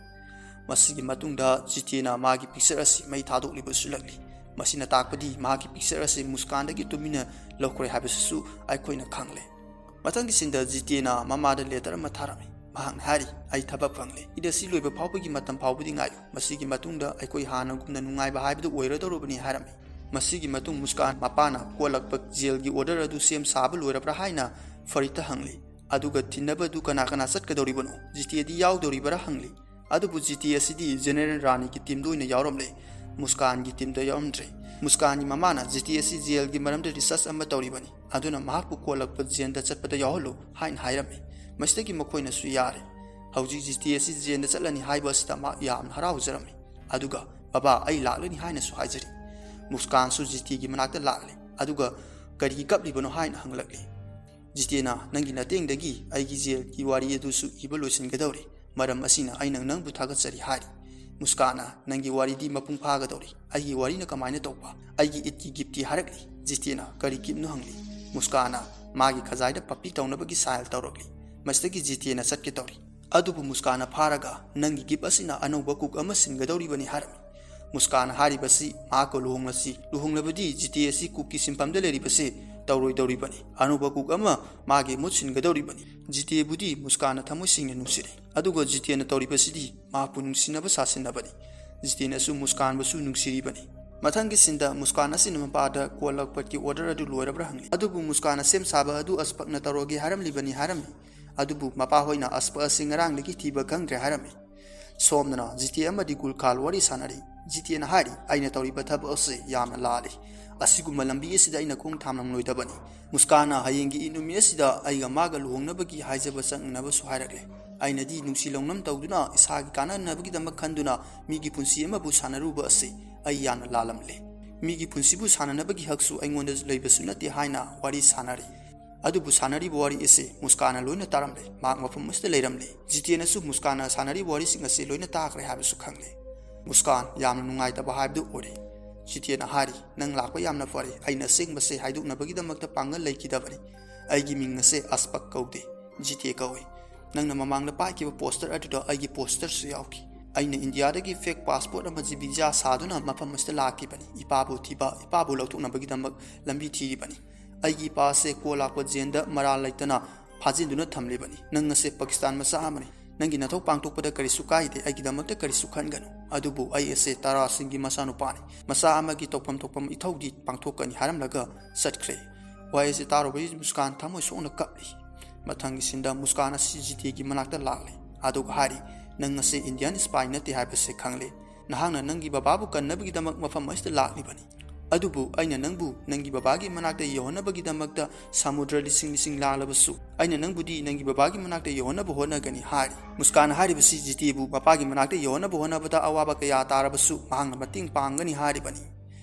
ꯃꯁꯤꯒꯤ ꯃꯇꯨꯡꯗ ꯖꯤꯇꯦꯅ ꯃꯥꯒꯤ ꯄꯤꯛꯆꯔ ꯑꯁꯤ ꯃꯩ ꯊꯥꯗꯣꯛꯂꯤꯕꯁꯨ ꯎꯠꯂꯛꯂꯤ꯫ ꯃꯁꯤꯅ ꯇꯥꯛꯄꯗꯤ ꯃꯍꯥꯛꯀꯤ ꯄꯤꯛꯆꯔ ꯑꯁꯤ ꯃꯨꯁꯀꯥꯟꯗꯒꯤ ꯇꯨꯃꯤꯟꯅ ꯂꯧꯈ꯭ꯔꯦ ꯍꯥꯏꯕꯁꯤꯁꯨ ꯑꯩꯈꯣꯏꯅ ꯈꯪꯂꯦ꯫ ꯃꯊꯪꯒꯤ ꯁꯤꯟꯗ ꯖꯤꯇꯦꯅ ꯃꯃꯥꯗ ꯂꯦꯇꯔ ꯑꯃ ꯊꯥꯔꯝꯃꯤ꯫ ꯃꯍꯥꯛꯅ ꯍꯥꯏꯔꯤ, "ꯑꯩ ꯊꯕꯛ ꯐꯪꯂꯦ꯫ ꯏꯗ ꯑꯁꯤ ꯂꯣꯏꯕ ꯐꯥꯎꯕꯒꯤ ꯃꯇꯝ ꯐꯥꯎꯕꯗꯤ ꯉꯥꯏꯌꯨ꯫ ꯃꯁꯤꯒꯤ ꯃꯇꯨꯡꯗ ꯑꯩꯈꯣꯏ ꯍꯥꯟꯅꯒꯨꯝꯅ ꯅꯨꯡꯉꯥꯏꯕ ꯍꯥꯏꯕꯗꯨ ꯑꯣꯏꯔꯗꯧꯔꯕꯅꯤ" ꯍꯥꯏꯔꯝꯃꯤ꯫ ꯃꯁꯤꯒꯤ ꯃꯇꯨꯡ ꯃꯨꯁꯀꯥꯟ ꯃꯄꯥꯅ ꯀꯣꯜꯂꯛꯄ ꯖꯦꯜꯒꯤ ꯑꯣꯔꯗꯔ ꯑꯗꯨ ꯁꯦꯝ ꯁꯥꯕ ꯂꯣꯏꯔꯕ꯭ꯔꯥ ꯍꯥꯏꯅ ꯐꯔꯤꯠꯇ ꯍꯪꯂꯤ꯫ ꯑꯗꯨꯒ ꯊꯤꯟꯅꯕ ꯑꯗꯨ ꯀꯅꯥ ꯀꯅꯥ ꯆꯠꯀꯗꯧꯔꯤꯕꯅꯣ? ꯖꯤꯇꯦꯗꯤ ꯌꯥꯎꯗꯧꯔꯤꯕꯔꯥ ꯍꯪꯂꯤ꯫ ꯑꯗꯨꯕꯨ ꯖꯤꯇꯦ ꯑꯁꯤꯗꯤ ꯖꯦꯅꯦꯔꯦꯜ ꯔꯥꯅꯤꯒꯤ ꯇꯤꯝꯗ ꯑꯣꯏꯅ ꯌꯥꯎꯔꯝꯂꯦ꯫ ꯃꯨꯁꯀꯥꯟꯒꯤ ꯇꯤꯝꯗ ꯌꯥꯎꯔꯝꯗ꯭ꯔꯦ꯫ ꯃꯨꯁꯀꯥꯟꯒꯤ ꯃꯃꯥꯅ ꯖꯤꯇꯦ ꯑꯁꯤ ꯖꯦꯜꯒꯤ ꯃꯔꯝꯗ ꯔꯤꯁꯔꯆ ꯑꯃ ꯇꯧꯔꯤꯕꯅꯤ, ꯑꯗꯨꯅ ꯃꯍꯥꯛꯄꯨ ꯀꯣꯜꯂꯛꯄ ꯖꯦꯜꯗ ꯆꯠꯄꯗ ꯌꯥꯎꯍꯜꯂꯨ ꯍꯥꯏꯅ ꯍꯥꯏꯔꯝꯃꯤ꯫ ꯃꯁꯤꯗꯒꯤ ꯃꯈꯣꯏꯅꯁꯨ ꯌꯥꯔꯦ꯫ ꯍꯧꯖꯤꯛ ꯖꯤꯇꯦ ꯑꯁꯤ ꯖꯦꯜꯗ ꯆꯠꯂꯅꯤ ꯍꯥꯏꯕ ꯑꯁꯤꯗ ꯃꯍꯥꯛ ꯌꯥꯝꯅ ꯍꯔꯥꯎꯖꯔꯝꯃꯤ꯫ ꯑꯗꯨꯒ "ꯕꯕꯥ, ꯑꯩ ꯂꯥꯛꯂꯅꯤ" ꯍꯥꯏꯅꯁꯨ ꯍꯥꯏꯖꯔꯤ꯫ ꯃꯨꯁꯀꯥꯟꯁꯨ ꯖꯤꯇꯦꯒꯤ ꯃꯅꯥꯛꯇ ꯂꯥꯛꯂꯦ꯫ ꯑꯗꯨꯒ "ꯀꯔꯤꯒꯤ ꯀꯞꯂꯤꯕꯅꯣ?" ꯍꯥꯏꯅ ꯍꯪꯂꯛꯂꯤ꯫ ꯖꯤꯇꯦꯅ, "ꯅꯪꯒꯤ ꯅꯇꯦꯡꯗꯒꯤ ꯑꯩꯒꯤ ꯖꯦꯜꯒꯤ ꯋꯥꯔꯤ ꯑꯗꯨꯁꯨ ꯏꯕ ꯂꯣꯏꯁꯤꯟꯒꯗꯧꯔꯦ꯫ ꯃꯔꯝ ꯑꯁꯤꯅ ꯑꯩꯅ ꯅꯪꯕꯨ ꯊꯥꯒꯠꯆꯔꯤ" ꯍꯥꯏꯔꯤ꯫ ꯃꯨꯁꯀꯥꯟꯅ, "ꯅꯪꯒꯤ ꯋꯥꯔꯤꯗꯤ ꯃꯄꯨꯡ ꯐꯥꯒꯗꯧꯔꯤ꯫ ꯑꯩꯒꯤ ꯋꯥꯔꯤꯅ ꯀꯃꯥꯏꯅ ꯇꯧꯕ? ꯑꯩꯒꯤ ꯏꯠꯀꯤ ꯒꯤꯞꯇꯤ" ꯍꯥꯏꯔꯛꯂꯤ꯫ ꯖꯤꯇꯦꯅ, "ꯀꯔꯤ ꯒꯤꯞꯅꯣ?" ꯍꯪꯂꯤ꯫ ꯃꯨꯁꯀꯥꯟꯅ ꯃꯥꯒꯤ ꯈꯖꯥꯏꯗ ꯄꯞꯄꯤ ꯇꯧꯅꯕꯒꯤ ꯁꯥꯏꯜ ꯇꯧꯔꯛꯂꯤ꯫ ꯃꯁꯤꯗꯒꯤ ꯖꯤꯇꯦꯅ ꯆꯠꯀꯦ ꯇꯧꯔꯤ꯫ ꯑꯗꯨꯕꯨ ꯃꯨꯁꯀꯥꯟꯅ ꯐꯥꯔꯒ, "ꯅꯪꯒꯤ ꯒꯤꯞ ꯑꯁꯤꯅ ꯑꯅꯧꯕ ꯀꯨꯛ ꯑꯃ ꯁꯤꯟꯒꯗꯧꯔꯤꯕꯅꯤ" ꯍꯥꯏꯔꯝꯃꯤ꯫ ꯃꯨꯁꯀꯥꯟꯅ ꯍꯥꯏꯔꯤꯕꯁꯤ, "ꯃꯍꯥꯛꯀ ꯂꯨꯍꯣꯡꯂꯁꯤ꯫ ꯂꯨꯍꯣꯡꯂꯕꯗꯤ ꯖꯤꯇꯦ ꯑꯁꯤ ꯀꯨꯛꯀꯤ ꯁꯤꯟꯐꯝꯗ ꯂꯩꯔꯤꯕꯁꯦ ꯇꯧꯔꯣꯏꯗꯧꯔꯤꯕꯅꯤ꯫ ꯑꯅꯧꯕ ꯀꯨꯛ ꯑꯃ ꯃꯥꯒꯤ ꯃꯍꯨꯠ ꯁꯤꯟꯒꯗꯧꯔꯤꯕꯅꯤ"꯫ ꯖꯤꯇꯦꯕꯨꯗꯤ ꯃꯨꯁꯀꯥꯟꯅ ꯊꯃꯣꯏ ꯁꯦꯡꯅ ꯅꯨꯡꯁꯤꯔꯦ꯫ ꯑꯗꯨꯒ ꯖꯤꯇꯦꯅ ꯇꯧꯔꯤꯕꯁꯤꯗꯤ ꯃꯍꯥꯛꯄꯨ ꯅꯨꯡꯁꯤꯅꯕ ꯁꯥꯁꯤꯟꯅꯕꯅꯤ꯫ ꯖꯤꯇꯦꯅꯁꯨ ꯃꯨꯁꯀꯥꯟꯕꯨꯁꯨ ꯅꯨꯡꯁꯤꯔꯤꯕꯅꯤ꯫ ꯃꯊꯪꯒꯤ ꯁꯤꯟꯗ ꯃꯨꯁꯀꯥꯟ ꯑꯁꯤꯅ ꯃꯄꯥꯗ ꯀꯣꯜꯂꯛꯄꯒꯤ ꯑꯣꯔꯗꯔ ꯑꯗꯨ ꯂꯣꯏꯔꯕ꯭ꯔꯥ ꯍꯪꯂꯤ꯫ ꯑꯗꯨꯕꯨ ꯃꯨꯁꯀꯥꯟꯅ ꯁꯦꯝ ꯁꯥꯕ ꯑꯗꯨ ꯑꯁꯄꯛꯅ ꯇꯧꯔꯒꯦ ꯍꯥꯏꯔꯝꯂꯤꯕꯅꯤ ꯍꯥꯏꯔꯝꯃꯤ꯫ ꯑꯗꯨꯕꯨ ꯃꯄꯥ ꯍꯣꯏꯅ ꯑꯁꯄꯛ ꯑꯁꯤ ꯉꯔꯥꯡꯗꯒꯤ ꯊꯤꯕ ꯈꯪꯗ꯭ꯔꯦ ꯍꯥꯏꯔꯝꯃꯤ꯫ ꯁꯣꯝꯗꯅ ꯖꯤꯇꯦ ꯑꯃꯗꯤ ꯒꯨꯜꯈꯥꯜ ꯋꯥꯔꯤ ꯁꯥꯟꯅꯔꯤ꯫ ꯖꯤꯇꯦꯅ ꯍꯥꯏꯔꯤ, "ꯑꯩꯅ ꯇꯧꯔꯤꯕ ꯊꯕꯛ ꯑꯁꯤ ꯌꯥꯝꯅ ꯂꯥꯜꯂꯤ꯫ ꯑꯁꯤꯒꯨꯝꯕ ꯂꯝꯕꯤ ꯑꯁꯤꯗ ꯑꯩꯅ ꯈꯣꯡ ꯊꯥꯡꯂꯝꯂꯣꯏꯗꯕꯅꯤ꯫ ꯃꯨꯁꯀꯥꯟꯅ ꯍꯌꯦꯡꯒꯤ ꯏꯠ ꯅꯨꯃꯤꯠ ꯑꯁꯤꯗ ꯑꯩꯒ ꯃꯥꯒ ꯂꯨꯍꯣꯡꯅꯕꯒꯤ ꯍꯥꯏꯖꯕ ꯆꯪꯅꯕꯁꯨ ꯍꯥꯏꯔꯛꯂꯦ꯫ ꯑꯩꯅꯗꯤ ꯅꯨꯡꯁꯤ ꯂꯧꯅꯝ ꯇꯧꯗꯨꯅ ꯏꯁꯥꯒꯤ ꯀꯥꯟꯅꯅꯕꯒꯤꯗꯃꯛ ꯈꯟꯗꯨꯅ ꯃꯤꯒꯤ ꯄꯨꯟꯁꯤ ꯑꯃꯕꯨ ꯁꯥꯟꯅꯔꯨꯕ ꯑꯁꯤ ꯑꯩ ꯌꯥꯝꯅ ꯂꯥꯜꯂꯝꯂꯦ꯫ ꯃꯤꯒꯤ ꯄꯨꯟꯁꯤꯕꯨ ꯁꯥꯟꯅꯅꯕꯒꯤ ꯍꯛꯁꯨ ꯑꯩꯉꯣꯟꯗ ꯂꯩꯕꯁꯨ ꯅꯠꯇꯦ" ꯍꯥꯏꯅ ꯋꯥꯔꯤ ꯁꯥꯟꯅꯔꯤ꯫ ꯑꯗꯨꯕꯨ ꯁꯥꯟꯅꯔꯤꯕ ꯋꯥꯔꯤ ꯑꯁꯤ ꯃꯨꯁꯀꯥꯟꯅ ꯂꯣꯏꯅ ꯇꯥꯔꯝꯂꯦ꯫ ꯃꯍꯥꯛ ꯃꯐꯝ ꯑꯁꯤꯗ ꯂꯩꯔꯝꯂꯦ꯫ ꯖꯤꯇꯦꯅꯁꯨ ꯃꯨꯁꯀꯥꯟꯅ ꯁꯥꯟꯅꯔꯤꯕ ꯋꯥꯔꯤꯁꯤꯡ ꯑꯁꯤ ꯂꯣꯏꯅ ꯇꯥꯈ꯭ꯔꯦ ꯍꯥꯏꯕꯁꯨ ꯈꯪꯂꯦ꯫ ꯃꯨꯁꯀꯥꯟ ꯌꯥꯝꯅ ꯅꯨꯡꯉꯥꯏꯇꯕ ꯍꯥꯏꯕꯗꯨ ꯑꯣꯏꯔꯦ꯫ ꯖꯤꯇꯦꯅ ꯍꯥꯏꯔꯤ, "ꯅꯪ ꯂꯥꯛꯄ ꯌꯥꯝꯅ ꯐꯔꯦ꯫ ꯑꯩꯅ ꯑꯁꯦꯡꯕꯁꯦ ꯍꯥꯏꯗꯣꯛꯅꯕꯒꯤꯗꯃꯛꯇ ꯄꯥꯡꯒꯜ ꯂꯩꯈꯤꯗꯕꯅꯤ꯫ ꯑꯩꯒꯤ ꯃꯤꯡ ꯑꯁꯦ ꯑꯁꯄꯛ ꯀꯧꯗꯦ, ꯖꯤꯇꯦ ꯀꯧꯏ꯫ ꯅꯪꯅ ꯃꯃꯥꯡꯗ ꯄꯥꯏꯈꯤꯕ ꯄꯣꯁꯇꯔ ꯑꯗꯨꯗ ꯑꯩꯒꯤ ꯄꯣꯁꯇꯔꯁꯨ ꯌꯥꯎꯈꯤ꯫ ꯑꯩꯅ ꯏꯟꯗꯤꯌꯥꯗꯒꯤ fake passport ꯑꯃꯗꯤ visa ꯁꯥꯗꯨꯅ ꯃꯐꯝ ꯑꯁꯤꯗ ꯂꯥꯛꯈꯤꯕꯅꯤ꯫ ꯏꯄꯥꯕꯨ ꯊꯤꯕ, ꯏꯄꯥꯕꯨ ꯂꯧꯊꯣꯛꯅꯕꯒꯤꯗꯃꯛ ꯂꯝꯕꯤ ꯊꯤꯔꯤꯕꯅꯤ꯫ ꯑꯩꯒꯤ ꯏꯄꯥ ꯑꯁꯦ ꯀꯣ ꯂꯥꯛꯄ ꯖꯦꯜꯗ ꯃꯔꯥꯜ ꯂꯩꯇꯅ ꯐꯥꯖꯤꯟꯗꯨꯅ ꯊꯝꯂꯤꯕꯅꯤ꯫ ꯅꯪ ꯑꯁꯦ ꯄꯥꯀꯤꯁꯇꯥꯟ ꯃꯆꯥ ꯑꯃꯅꯤ꯫ ꯅꯪꯒꯤ ꯅꯊꯧ ꯄꯥꯡꯊꯣꯛꯄꯗ ꯀꯔꯤꯁꯨ ꯀꯥꯏꯗꯦ, ꯑꯩꯒꯤꯗꯃꯛꯇ ꯀꯔꯤꯁꯨ ꯈꯟꯒꯅꯨ꯫ ꯑꯗꯨꯕꯨ ꯑꯩ ꯑꯁꯦ ꯇꯥꯔꯥ ꯁꯤꯡꯒꯤ ꯃꯆꯥꯅꯨꯄꯥꯅꯤ꯫ ꯃꯆꯥ ꯑꯃꯒꯤ ꯇꯧꯐꯝ ꯊꯣꯛꯄ ꯏꯊꯧꯗꯤ ꯄꯥꯡꯊꯣꯛꯀꯅꯤ ꯍꯥꯏꯔꯝꯂꯒ ꯆꯠꯈ꯭ꯔꯦ꯫ ꯋꯥꯍꯩ ꯑꯁꯤ ꯇꯥꯔꯨꯕꯗꯒꯤ ꯃꯨꯁꯀꯥꯟ ꯊꯃꯣꯏ ꯁꯣꯛꯅ ꯀꯞꯂꯤ꯫ ꯃꯊꯪꯒꯤ ꯁꯤꯟꯗ ꯃꯨꯁꯀꯥꯟ ꯑꯁꯤ ꯖꯤꯇꯦꯒꯤ ꯃꯅꯥꯛꯇ ꯂꯥꯛꯂꯦ꯫ ꯑꯗꯨꯒ ꯍꯥꯏꯔꯤ, "ꯅꯪ ꯑꯁꯤ ꯏꯟꯗꯤꯌꯥꯟ ꯁꯤꯄꯥꯏ ꯅꯠꯇꯦ ꯍꯥꯏꯕꯁꯤ ꯈꯪꯂꯦ꯫ ꯅꯍꯥꯛꯅ ꯅꯪꯒꯤ ꯕꯕꯥꯕꯨ ꯀꯟꯅꯕꯒꯤꯗꯃꯛ ꯃꯐꯝ ꯑꯁꯤꯗ ꯂꯥꯛꯂꯤꯕꯅꯤ꯫ ꯑꯗꯨꯕꯨ ꯑꯩꯅ ꯅꯪꯕꯨ ꯅꯪꯒꯤ ꯕꯕꯥꯒꯤ ꯃꯅꯥꯛꯇ ꯌꯧꯍꯟꯅꯕꯒꯤꯗꯃꯛꯇ ꯁꯃꯨꯗ꯭ꯔ ꯂꯤꯁꯤꯡ ꯂꯤꯁꯤꯡ ꯂꯥꯜꯂꯕꯁꯨ, ꯑꯩꯅ ꯅꯪꯕꯨꯗꯤ ꯅꯪꯒꯤ ꯕꯕꯥꯒꯤ ꯃꯅꯥꯛꯇ ꯌꯧꯍꯟꯅꯕ ꯍꯣꯠꯅꯒꯅꯤ" ꯍꯥꯏꯔꯤ꯫ ꯃꯨꯁꯀꯥꯟꯅ ꯍꯥꯏꯔꯤꯕꯁꯤ ꯖꯤꯇꯦꯕꯨ ꯃꯄꯥꯒꯤ ꯃꯅꯥꯛꯇ ꯌꯧꯍꯟꯅꯕ ꯍꯣꯠꯅꯕꯗ ꯑꯋꯥꯕ ꯀꯌꯥ ꯇꯥꯔꯕꯁꯨ ꯃꯍꯥꯛꯅ ꯃꯇꯦꯡ ꯄꯥꯡꯒꯅꯤ ꯍꯥꯏꯔꯤꯕꯅꯤ꯫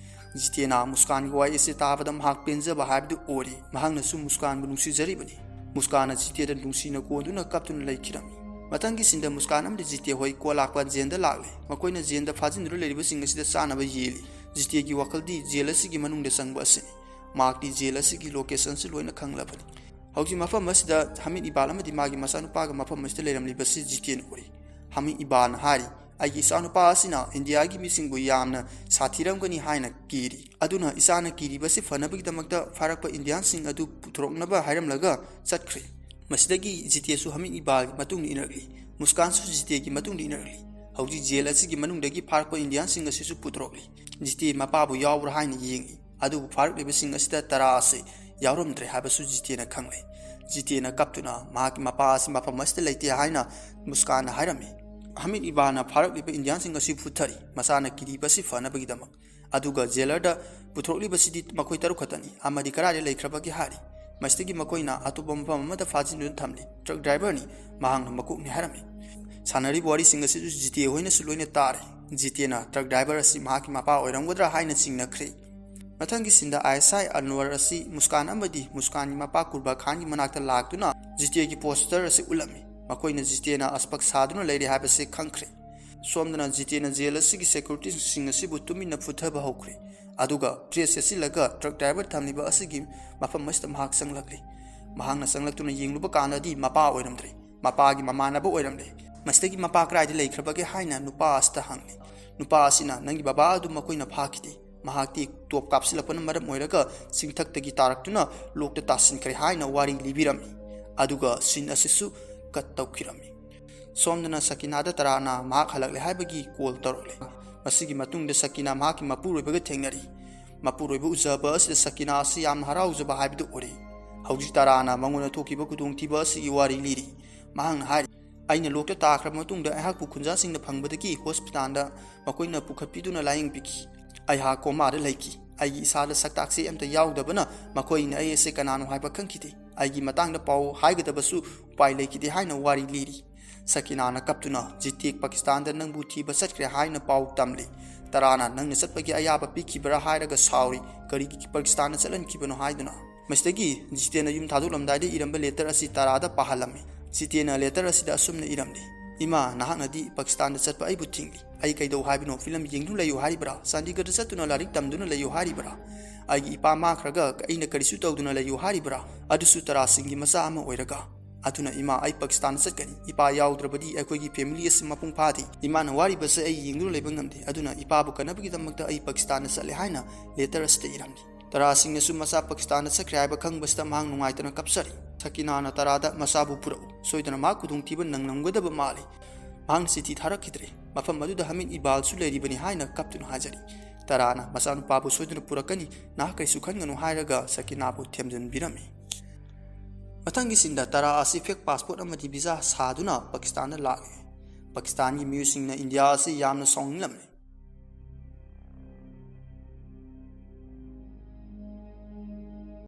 ꯖꯤꯇꯦꯅ ꯃꯨꯁꯀꯥꯟꯒꯤ ꯋꯥꯍꯩ ꯑꯁꯤ ꯇꯥꯕꯗ ꯃꯍꯥꯛ ꯄꯦꯟꯖꯕ ꯍꯥꯏꯕꯗꯨ ꯑꯣꯏꯔꯤ꯫ ꯃꯍꯥꯛꯅꯁꯨ ꯃꯨꯁꯀꯥꯟꯕꯨ ꯅꯨꯡꯁꯤꯖꯔꯤꯕꯅꯤ꯫ ꯃꯨꯁꯀꯥꯟꯅ ꯖꯤꯇꯦꯗ ꯅꯨꯡꯁꯤꯅ ꯀꯣꯟꯗꯨꯅ ꯀꯞꯇꯨꯅ ꯂꯩꯈꯤꯔꯝꯃꯤ꯫ ꯃꯊꯪꯒꯤ ꯁꯤꯟꯗ ꯃꯨꯁꯀꯥꯟ ꯑꯃꯗꯤ ꯖꯤꯇꯦ ꯍꯣꯏ ꯀꯣ ꯂꯥꯛꯄ ꯖꯦꯜꯗ ꯂꯥꯛꯂꯦ꯫ ꯃꯈꯣꯏꯅ ꯖꯦꯜꯗ ꯐꯥꯖꯤꯟꯗꯨꯅ ꯂꯩꯔꯤꯕꯁꯤꯡ ꯑꯁꯤꯗ ꯆꯥꯅꯕ ꯌꯦꯜꯂꯤ꯫ ꯖꯤꯇꯦꯒꯤ ꯋꯥꯈꯜꯗꯤ ꯖꯦꯜ ꯑꯁꯤꯒꯤ ꯃꯅꯨꯡꯗ ꯆꯪꯕ ꯑꯁꯤꯅꯤ꯫ ꯃꯍꯥꯛꯇꯤ ꯖꯦꯜ ꯑꯁꯤꯒꯤ ꯂꯣꯀꯦꯁꯟꯁꯨ ꯂꯣꯏꯅ ꯈꯪꯂꯕꯅꯤ꯫ ꯍꯧꯖꯤꯛ ꯃꯐꯝ ꯑꯁꯤꯗ ꯍꯃꯤꯠ ꯏꯕꯥꯜ ꯑꯃꯗꯤ ꯃꯥꯒꯤ ꯃꯆꯥꯅꯨꯄꯥꯒ ꯃꯐꯝ ꯑꯁꯤꯗ ꯂꯩꯔꯝꯂꯤꯕꯁꯤ ꯖꯤꯇꯦꯅ ꯎꯔꯤ꯫ ꯍꯃꯤꯠ ꯏꯕꯥꯜꯅ ꯍꯥꯏꯔꯤ, "ꯑꯩꯒꯤ ꯏꯆꯥꯅꯨꯄꯥ ꯑꯁꯤꯅ ꯏꯟꯗꯤꯌꯥꯒꯤ ꯃꯤꯁꯤꯡꯕꯨ ꯌꯥꯝꯅ ꯁꯥꯊꯤꯔꯝꯒꯅꯤ ꯍꯥꯏꯅ ꯀꯤꯔꯤ꯫ ꯑꯗꯨꯅ ꯏꯆꯥꯅ ꯀꯤꯔꯤꯕꯁꯤ ꯐꯅꯕꯒꯤꯗꯃꯛꯇ ꯐꯥꯔꯛꯄ ꯏꯟꯗꯤꯌꯥꯟꯁꯤꯡ ꯑꯗꯨ ꯄꯨꯊꯣꯔꯛꯅꯕ ꯍꯥꯏꯔꯝꯂꯒ ꯆꯠꯈ꯭ꯔꯦ"꯫ ꯃꯁꯤꯗꯒꯤ ꯖꯤꯇꯦꯁꯨ ꯍꯃꯤꯠ ꯏꯕꯥꯜꯒꯤ ꯃꯇꯨꯡꯗ ꯏꯟꯅꯔꯛꯂꯤ꯫ ꯃꯨꯁꯀꯥꯟꯁꯨ ꯖꯤꯇꯦꯒꯤ ꯃꯇꯨꯡꯗ ꯏꯟꯅꯔꯛꯂꯤ꯫ ꯍꯧꯖꯤꯛ ꯖꯦꯜ ꯑꯁꯤꯒꯤ ꯃꯅꯨꯡꯗꯒꯤ ꯐꯥꯔꯛꯄ ꯏꯟꯗꯤꯌꯥꯟꯁꯤꯡ ꯑꯁꯤꯁꯨ ꯄꯨꯊꯣꯔꯛꯂꯤ꯫ ꯖꯤꯇꯦ ꯃꯄꯥꯕꯨ ꯌꯥꯎꯕ꯭ꯔꯥ ꯍꯥꯏꯅ ꯌꯦꯡꯏ꯫ ꯑꯗꯨꯕꯨ ꯐꯥꯔꯛꯂꯤꯕꯁꯤꯡ ꯑꯁꯤꯗ ꯇꯔꯥ ꯑꯁꯤ ꯌꯥꯎꯔꯝꯗ꯭ꯔꯦ ꯍꯥꯏꯕꯁꯨ ꯖꯤꯇꯦꯅ ꯈꯪꯂꯦ꯫ ꯖꯤꯇꯦꯅ ꯀꯞꯇꯨꯅ ꯃꯍꯥꯛꯀꯤ ꯃꯄꯥ ꯑꯁꯤ ꯃꯐꯝ ꯑꯁꯤꯗ ꯂꯩꯇꯦ ꯍꯥꯏꯅ ꯃꯨꯁꯀꯥꯟꯅ ꯍꯥꯏꯔꯝꯃꯤ꯫ ꯍꯃꯤꯠ ꯏꯕꯥꯜꯅ ꯐꯥꯔꯛꯂꯤꯕ ꯏꯟꯗꯤꯌꯥꯟꯁꯤꯡ ꯑꯁꯤ ꯐꯨꯊꯔꯤ, ꯃꯁꯥꯅ ꯀꯤꯔꯤꯕ ꯑꯁꯤ ꯐꯅꯕꯒꯤꯗꯃꯛ꯫ ꯑꯗꯨꯒ ꯖꯦꯂꯔꯗ ꯄꯨꯊꯣꯔꯛꯂꯤꯕꯁꯤꯗꯤ ꯃꯈꯣꯏ ꯇꯔꯨꯛ ꯈꯛꯇꯅꯤ, ꯑꯃꯗꯤ ꯀꯗꯥꯏꯗ ꯂꯩꯈ꯭ꯔꯕꯒꯦ ꯍꯥꯏꯔꯤ꯫ ꯃꯁꯤꯗꯒꯤ ꯃꯈꯣꯏꯅ ꯑꯇꯣꯞꯄ ꯃꯐꯝ ꯑꯃꯗ ꯐꯥꯖꯤꯟꯗꯨꯅ ꯊꯝꯂꯤ꯫ ꯇ꯭ꯔꯛ ꯗ꯭ꯔꯥꯏꯚꯔꯅꯤ, ꯃꯍꯥꯛꯅ ꯃꯀꯣꯛꯅꯤ ꯍꯥꯏꯔꯝꯃꯤ꯫ ꯁꯥꯟꯅꯔꯤꯕ ꯋꯥꯔꯤꯁꯤꯡ ꯑꯁꯤꯁꯨ ꯖꯤꯇꯦ ꯍꯣꯏꯅꯁꯨ ꯂꯣꯏꯅ ꯇꯥꯔꯦ꯫ ꯖꯤꯇꯦꯅ ꯇ꯭ꯔꯛ ꯗ꯭ꯔꯥꯏꯚꯔ ꯑꯁꯤ ꯃꯍꯥꯛꯀꯤ ꯃꯄꯥ ꯑꯣꯏꯔꯝꯒꯗ꯭ꯔꯥ ꯍꯥꯏꯅ ꯆꯤꯡꯅꯈ꯭ꯔꯦ꯫ ꯃꯊꯪꯒꯤ ꯁꯤꯟꯗ ꯑꯥꯏ ꯑꯦꯁ ꯑꯥꯏ ꯑꯟꯋꯔ ꯑꯁꯤ ꯃꯨꯁꯀꯥꯟ ꯑꯃꯗꯤ ꯃꯨꯁꯀꯥꯟꯒꯤ ꯃꯄꯥ ꯀꯨꯔꯕꯥ ꯈꯥꯟꯒꯤ ꯃꯅꯥꯛꯇ ꯂꯥꯛꯇꯨꯅ ꯖꯤꯇꯦꯒꯤ ꯄꯣꯁꯇꯔ ꯑꯁꯤ ꯎꯠꯂꯝꯃꯤ꯫ ꯃꯈꯣꯏꯅ ꯖꯤꯇꯦꯅ ꯑꯁꯄꯛ ꯁꯥꯗꯨꯅ ꯂꯩꯔꯦ ꯍꯥꯏꯕꯁꯤ ꯈꯪꯈ꯭ꯔꯦ꯫ ꯁꯣꯝꯗꯅ ꯖꯤꯇꯦꯅ ꯖꯦꯜ ꯑꯁꯤꯒꯤ ꯁꯦꯀ꯭ꯌꯨꯔꯤꯇꯤꯁꯤꯡ ꯑꯁꯤꯕꯨ ꯇꯨꯃꯤꯟꯅ ꯐꯨꯊꯕ ꯍꯧꯈ꯭ꯔꯦ꯫ ꯑꯗꯨꯒ ꯗ꯭ꯔꯦꯁ ꯁꯦꯠꯆꯤꯜꯂꯒ ꯇ꯭ꯔꯛ ꯗ꯭ꯔꯥꯏꯚꯔ ꯊꯝꯂꯤꯕ ꯑꯁꯤꯒꯤ ꯃꯐꯝ ꯑꯁꯤꯗ ꯃꯍꯥꯛ ꯆꯪꯂꯛꯂꯤ꯫ ꯃꯍꯥꯛꯅ ꯆꯪꯂꯛꯇꯨꯅ ꯌꯦꯡꯂꯨꯕ ꯀꯥꯟꯗꯗꯤ ꯃꯄꯥ ꯑꯣꯏꯔꯝꯗ꯭ꯔꯦ꯫ ꯃꯄꯥꯒꯤ ꯃꯃꯥꯟꯅꯕ ꯑꯣꯏꯔꯝꯂꯦ꯫ ꯃꯁꯤꯗꯒꯤ ꯃꯄꯥ ꯀꯗꯥꯏꯗ ꯂꯩꯈ꯭ꯔꯕꯒꯦ ꯍꯥꯏꯅ ꯅꯨꯄꯥ ꯑꯁꯤꯗ ꯍꯪꯂꯤ꯫ ꯅꯨꯄꯥ ꯑꯁꯤꯅ, "ꯅꯪꯒꯤ ꯕꯕꯥ ꯑꯗꯨ ꯃꯈꯣꯏꯅ ꯐꯥꯈꯤꯗꯦ꯫ ꯃꯍꯥꯛꯇꯤ ꯇꯣꯞ ꯀꯥꯞꯁꯤꯜꯂꯛꯄꯅ ꯃꯔꯝ ꯑꯣꯏꯔꯒ ꯆꯤꯡꯊꯛꯇꯒꯤ ꯇꯥꯔꯛꯇꯨꯅ ꯂꯣꯛꯇ ꯇꯥꯁꯤꯟꯈ꯭ꯔꯦ" ꯍꯥꯏꯅ ꯋꯥꯔꯤ ꯂꯤꯕꯤꯔꯝꯃꯤ꯫ ꯑꯗꯨꯒ ꯁꯤꯟ ꯑꯁꯤꯁꯨ ꯀꯠ ꯇꯧꯈꯤꯔꯝꯃꯤ꯫ ꯁꯣꯝꯗꯅ ꯁꯀꯤꯅꯥꯗ ꯇꯔꯥꯅ ꯃꯍꯥꯛ ꯍꯜꯂꯛꯂꯦ ꯍꯥꯏꯕꯒꯤ ꯀꯣꯜ ꯇꯧꯔꯛꯂꯦ꯫ ꯃꯁꯤꯒꯤ ꯃꯇꯨꯡꯗ ꯁꯀꯤꯅꯥ ꯃꯍꯥꯛꯀꯤ ꯃꯄꯨꯔꯣꯏꯕꯒ ꯊꯦꯡꯅꯔꯤ꯫ ꯃꯄꯨꯔꯣꯏꯕ ꯎꯖꯕ ꯑꯁꯤꯗ ꯁꯀꯤꯅꯥ ꯑꯁꯤ ꯌꯥꯝꯅ ꯍꯔꯥꯎꯖꯕ ꯍꯥꯏꯕꯗꯨ ꯑꯣꯏꯔꯦ꯫ ꯍꯧꯖꯤꯛ ꯇꯔꯥꯅ ꯃꯉꯣꯟꯗ ꯊꯣꯛꯈꯤꯕ ꯈꯨꯗꯣꯡꯊꯤꯕ ꯑꯁꯤꯒꯤ ꯋꯥꯔꯤ ꯂꯤꯔꯤ꯫ ꯃꯍꯥꯛꯅ ꯍꯥꯏꯔꯤ, "ꯑꯩꯅ ꯂꯣꯛꯇ ꯇꯥꯈ꯭ꯔꯕ ꯃꯇꯨꯡꯗ ꯑꯩꯍꯥꯛꯄꯨ ꯈꯨꯟꯖꯥꯁꯤꯡꯅ ꯐꯪꯕꯗꯒꯤ ꯍꯣꯁꯄꯤꯇꯥꯜꯗ ꯃꯈꯣꯏꯅ ꯄꯨꯈꯠꯄꯤꯗꯨꯅ ꯂꯥꯌꯦꯡꯕꯤꯈꯤ꯫ ꯑꯩꯍꯥꯛ ꯀꯣꯃꯥꯗ ꯂꯩꯈꯤ꯫ ꯑꯩꯒꯤ ꯏꯁꯥꯗ ꯁꯛꯇꯥꯛꯁꯦ ꯑꯝꯇ ꯌꯥꯎꯗꯕꯅ ꯃꯈꯣꯏꯅ ꯑꯩ ꯑꯁꯤ ꯀꯅꯥꯅꯣ ꯍꯥꯏꯕ ꯈꯪꯈꯤꯗꯦ꯫ ꯑꯩꯒꯤ ꯃꯇꯥꯡꯗ ꯄꯥꯎ ꯍꯥꯏꯒꯗꯕꯁꯨ ꯎꯄꯥꯏ ꯂꯩꯈꯤꯗꯦ" ꯍꯥꯏꯅ ꯋꯥꯔꯤ ꯂꯤꯔꯤ꯫ ꯁꯀꯤꯅꯥꯅ ꯀꯞꯇꯨꯅ, "ꯖꯤꯇꯦꯛ ꯄꯥꯀꯤꯁꯇꯥꯟꯗ ꯅꯪꯕꯨ ꯊꯤꯕ ꯆꯠꯈ꯭ꯔꯦ" ꯍꯥꯏꯅ ꯄꯥꯎ ꯇꯝꯂꯤ꯫ ꯇꯔꯥꯅ, "ꯅꯪꯅ ꯆꯠꯄꯒꯤ ꯑꯌꯥꯕ ꯄꯤꯈꯤꯕ꯭ꯔꯥ?" ꯍꯥꯏꯔꯒ ꯁꯥꯎꯔꯤ꯫ "ꯀꯔꯤꯒꯤ ꯄꯥꯀꯤꯁꯇꯥꯟꯗ ꯆꯠꯍꯟꯈꯤꯕꯅꯣ ꯍꯥꯏꯗꯨꯅ?" ꯃꯁꯤꯗꯒꯤ ꯖꯤꯇꯦꯅ ꯌꯨꯝ ꯊꯥꯗꯣꯛꯂꯝꯗꯥꯏꯗ ꯏꯔꯝꯕ ꯂꯦꯇꯔ ꯑꯁꯤ ꯇꯔꯥꯗ ꯄꯥꯍꯜꯂꯝꯃꯤ꯫ ꯖꯤꯇꯦꯅ ꯂꯦꯇꯔ ꯑꯁꯤꯗ ꯑꯁꯨꯝꯅ ꯏꯔꯝꯂꯤ, "ꯏꯃꯥ, ꯅꯍꯥꯛꯅꯗꯤ ꯄꯥꯀꯤꯁꯇꯥꯟꯗ ꯆꯠꯄ ꯑꯩꯕꯨ ꯊꯤꯡꯂꯤ꯫ ꯑꯩ ꯀꯩꯗꯧ ꯍꯥꯏꯕꯅꯣ? ꯐꯤꯂꯝ ꯌꯦꯡꯗꯨꯅ ꯂꯩꯌꯨ ꯍꯥꯏꯔꯤꯕ꯭ꯔꯥ? ꯆꯥꯟꯗꯤꯒꯔꯗ ꯆꯠꯇꯨꯅ ꯂꯥꯏꯔꯤꯛ ꯇꯝꯗꯨꯅ ꯂꯩꯌꯨ ꯍꯥꯏꯔꯤꯕ꯭ꯔꯥ? ꯑꯩꯒꯤ ꯏꯄꯥ ꯃꯥꯡꯈ꯭ꯔꯒ ꯑꯩꯅ ꯀꯔꯤꯁꯨ ꯇꯧꯗꯨꯅ ꯂꯩꯌꯨ ꯍꯥꯏꯔꯤꯕ꯭ꯔꯥ? ꯑꯗꯨꯁꯨ ꯇꯔꯥ ꯁꯤꯡꯒꯤ ꯃꯆꯥ ꯑꯃ ꯑꯣꯏꯔꯒ꯫ ꯑꯗꯨꯅ ꯏꯃꯥ, ꯑꯩ ꯄꯥꯀꯤꯁꯇꯥꯟꯗ ꯆꯠꯀꯅꯤ꯫ ꯏꯄꯥ ꯌꯥꯎꯗ꯭ꯔꯕꯗꯤ ꯑꯩꯈꯣꯏꯒꯤ ꯐꯦꯃꯤꯂꯤ ꯑꯁꯤ ꯃꯄꯨꯡ ꯐꯥꯗꯦ꯫ ꯏꯃꯥꯅ ꯋꯥꯔꯤꯕꯁꯦ ꯑꯩ ꯌꯦꯡꯗꯨꯅ ꯂꯩꯕ ꯉꯝꯗꯦ꯫ ꯑꯗꯨꯅ ꯏꯄꯥꯕꯨ ꯀꯟꯅꯕꯒꯤꯗꯃꯛꯇ ꯑꯩ ꯄꯥꯀꯤꯁꯇꯥꯟꯗ ꯆꯠꯂꯦ" ꯍꯥꯏꯅ ꯂꯦꯇꯔ ꯑꯁꯤꯗ ꯏꯔꯝꯂꯤ꯫ ꯇꯔꯥ ꯁꯤꯡꯅꯁꯨ ꯃꯆꯥ ꯄꯥꯀꯤꯁꯇꯥꯟꯗ ꯆꯠꯈ꯭ꯔꯦ ꯍꯥꯏꯕ ꯈꯪꯕꯁꯤꯗ ꯃꯍꯥꯛ ꯅꯨꯡꯉꯥꯏꯇꯅ ꯀꯞꯆꯔꯤ꯫ ꯁꯀꯤꯅꯥꯅ ꯇꯔꯥꯗ, "ꯃꯆꯥꯕꯨ ꯄꯨꯔꯛꯎ꯫ ꯁꯣꯏꯗꯅ ꯃꯍꯥꯛ ꯈꯨꯗꯣꯡꯊꯤꯕ ꯅꯪꯂꯝꯒꯗꯕ ꯃꯥꯜꯂꯤ꯫ ꯃꯍꯥꯛꯅ ꯆꯤꯊꯤ ꯊꯥꯔꯛꯈꯤꯗ꯭ꯔꯦ꯫ ꯃꯐꯝ ꯑꯗꯨꯗ ꯍꯃꯤꯗ ꯏꯕꯥꯜꯁꯨ ꯂꯩꯔꯤꯕꯅꯤ" ꯍꯥꯏꯅ ꯀꯞꯇꯨꯅ ꯍꯥꯏꯖꯔꯤ꯫ ꯇꯔꯥꯅ, "ꯃꯆꯥꯅꯨꯄꯥꯕꯨ ꯁꯣꯏꯗꯅ ꯄꯨꯔꯛꯀꯅꯤ, ꯅꯍꯥꯛ ꯀꯔꯤꯁꯨ ꯈꯟꯒꯅꯨ" ꯍꯥꯏꯔꯒ ꯁꯀꯤꯅꯥꯕꯨ ꯊꯦꯝꯖꯤꯟꯕꯤꯔꯝꯃꯤ꯫ ꯃꯊꯪꯒꯤ ꯁꯤꯟꯗ ꯇꯔꯥ ꯑꯁꯤ ꯐꯦꯛ ꯄꯥꯁꯄꯣꯔꯠ ꯑꯃꯗꯤ ꯚꯤꯖꯥ ꯁꯥꯗꯨꯅ ꯄꯥꯀꯤꯁꯇꯥꯟꯗ ꯂꯥꯛꯂꯤ꯫ ꯄꯥꯀꯤꯁꯇꯥꯟꯒꯤ ꯃꯤꯑꯣꯏꯁꯤꯡꯅ ꯏꯟꯗꯤꯌꯥ ꯑꯁꯤ ꯌꯥꯝꯅ ꯁꯥꯎꯅꯤꯡꯂꯝꯃꯤ꯫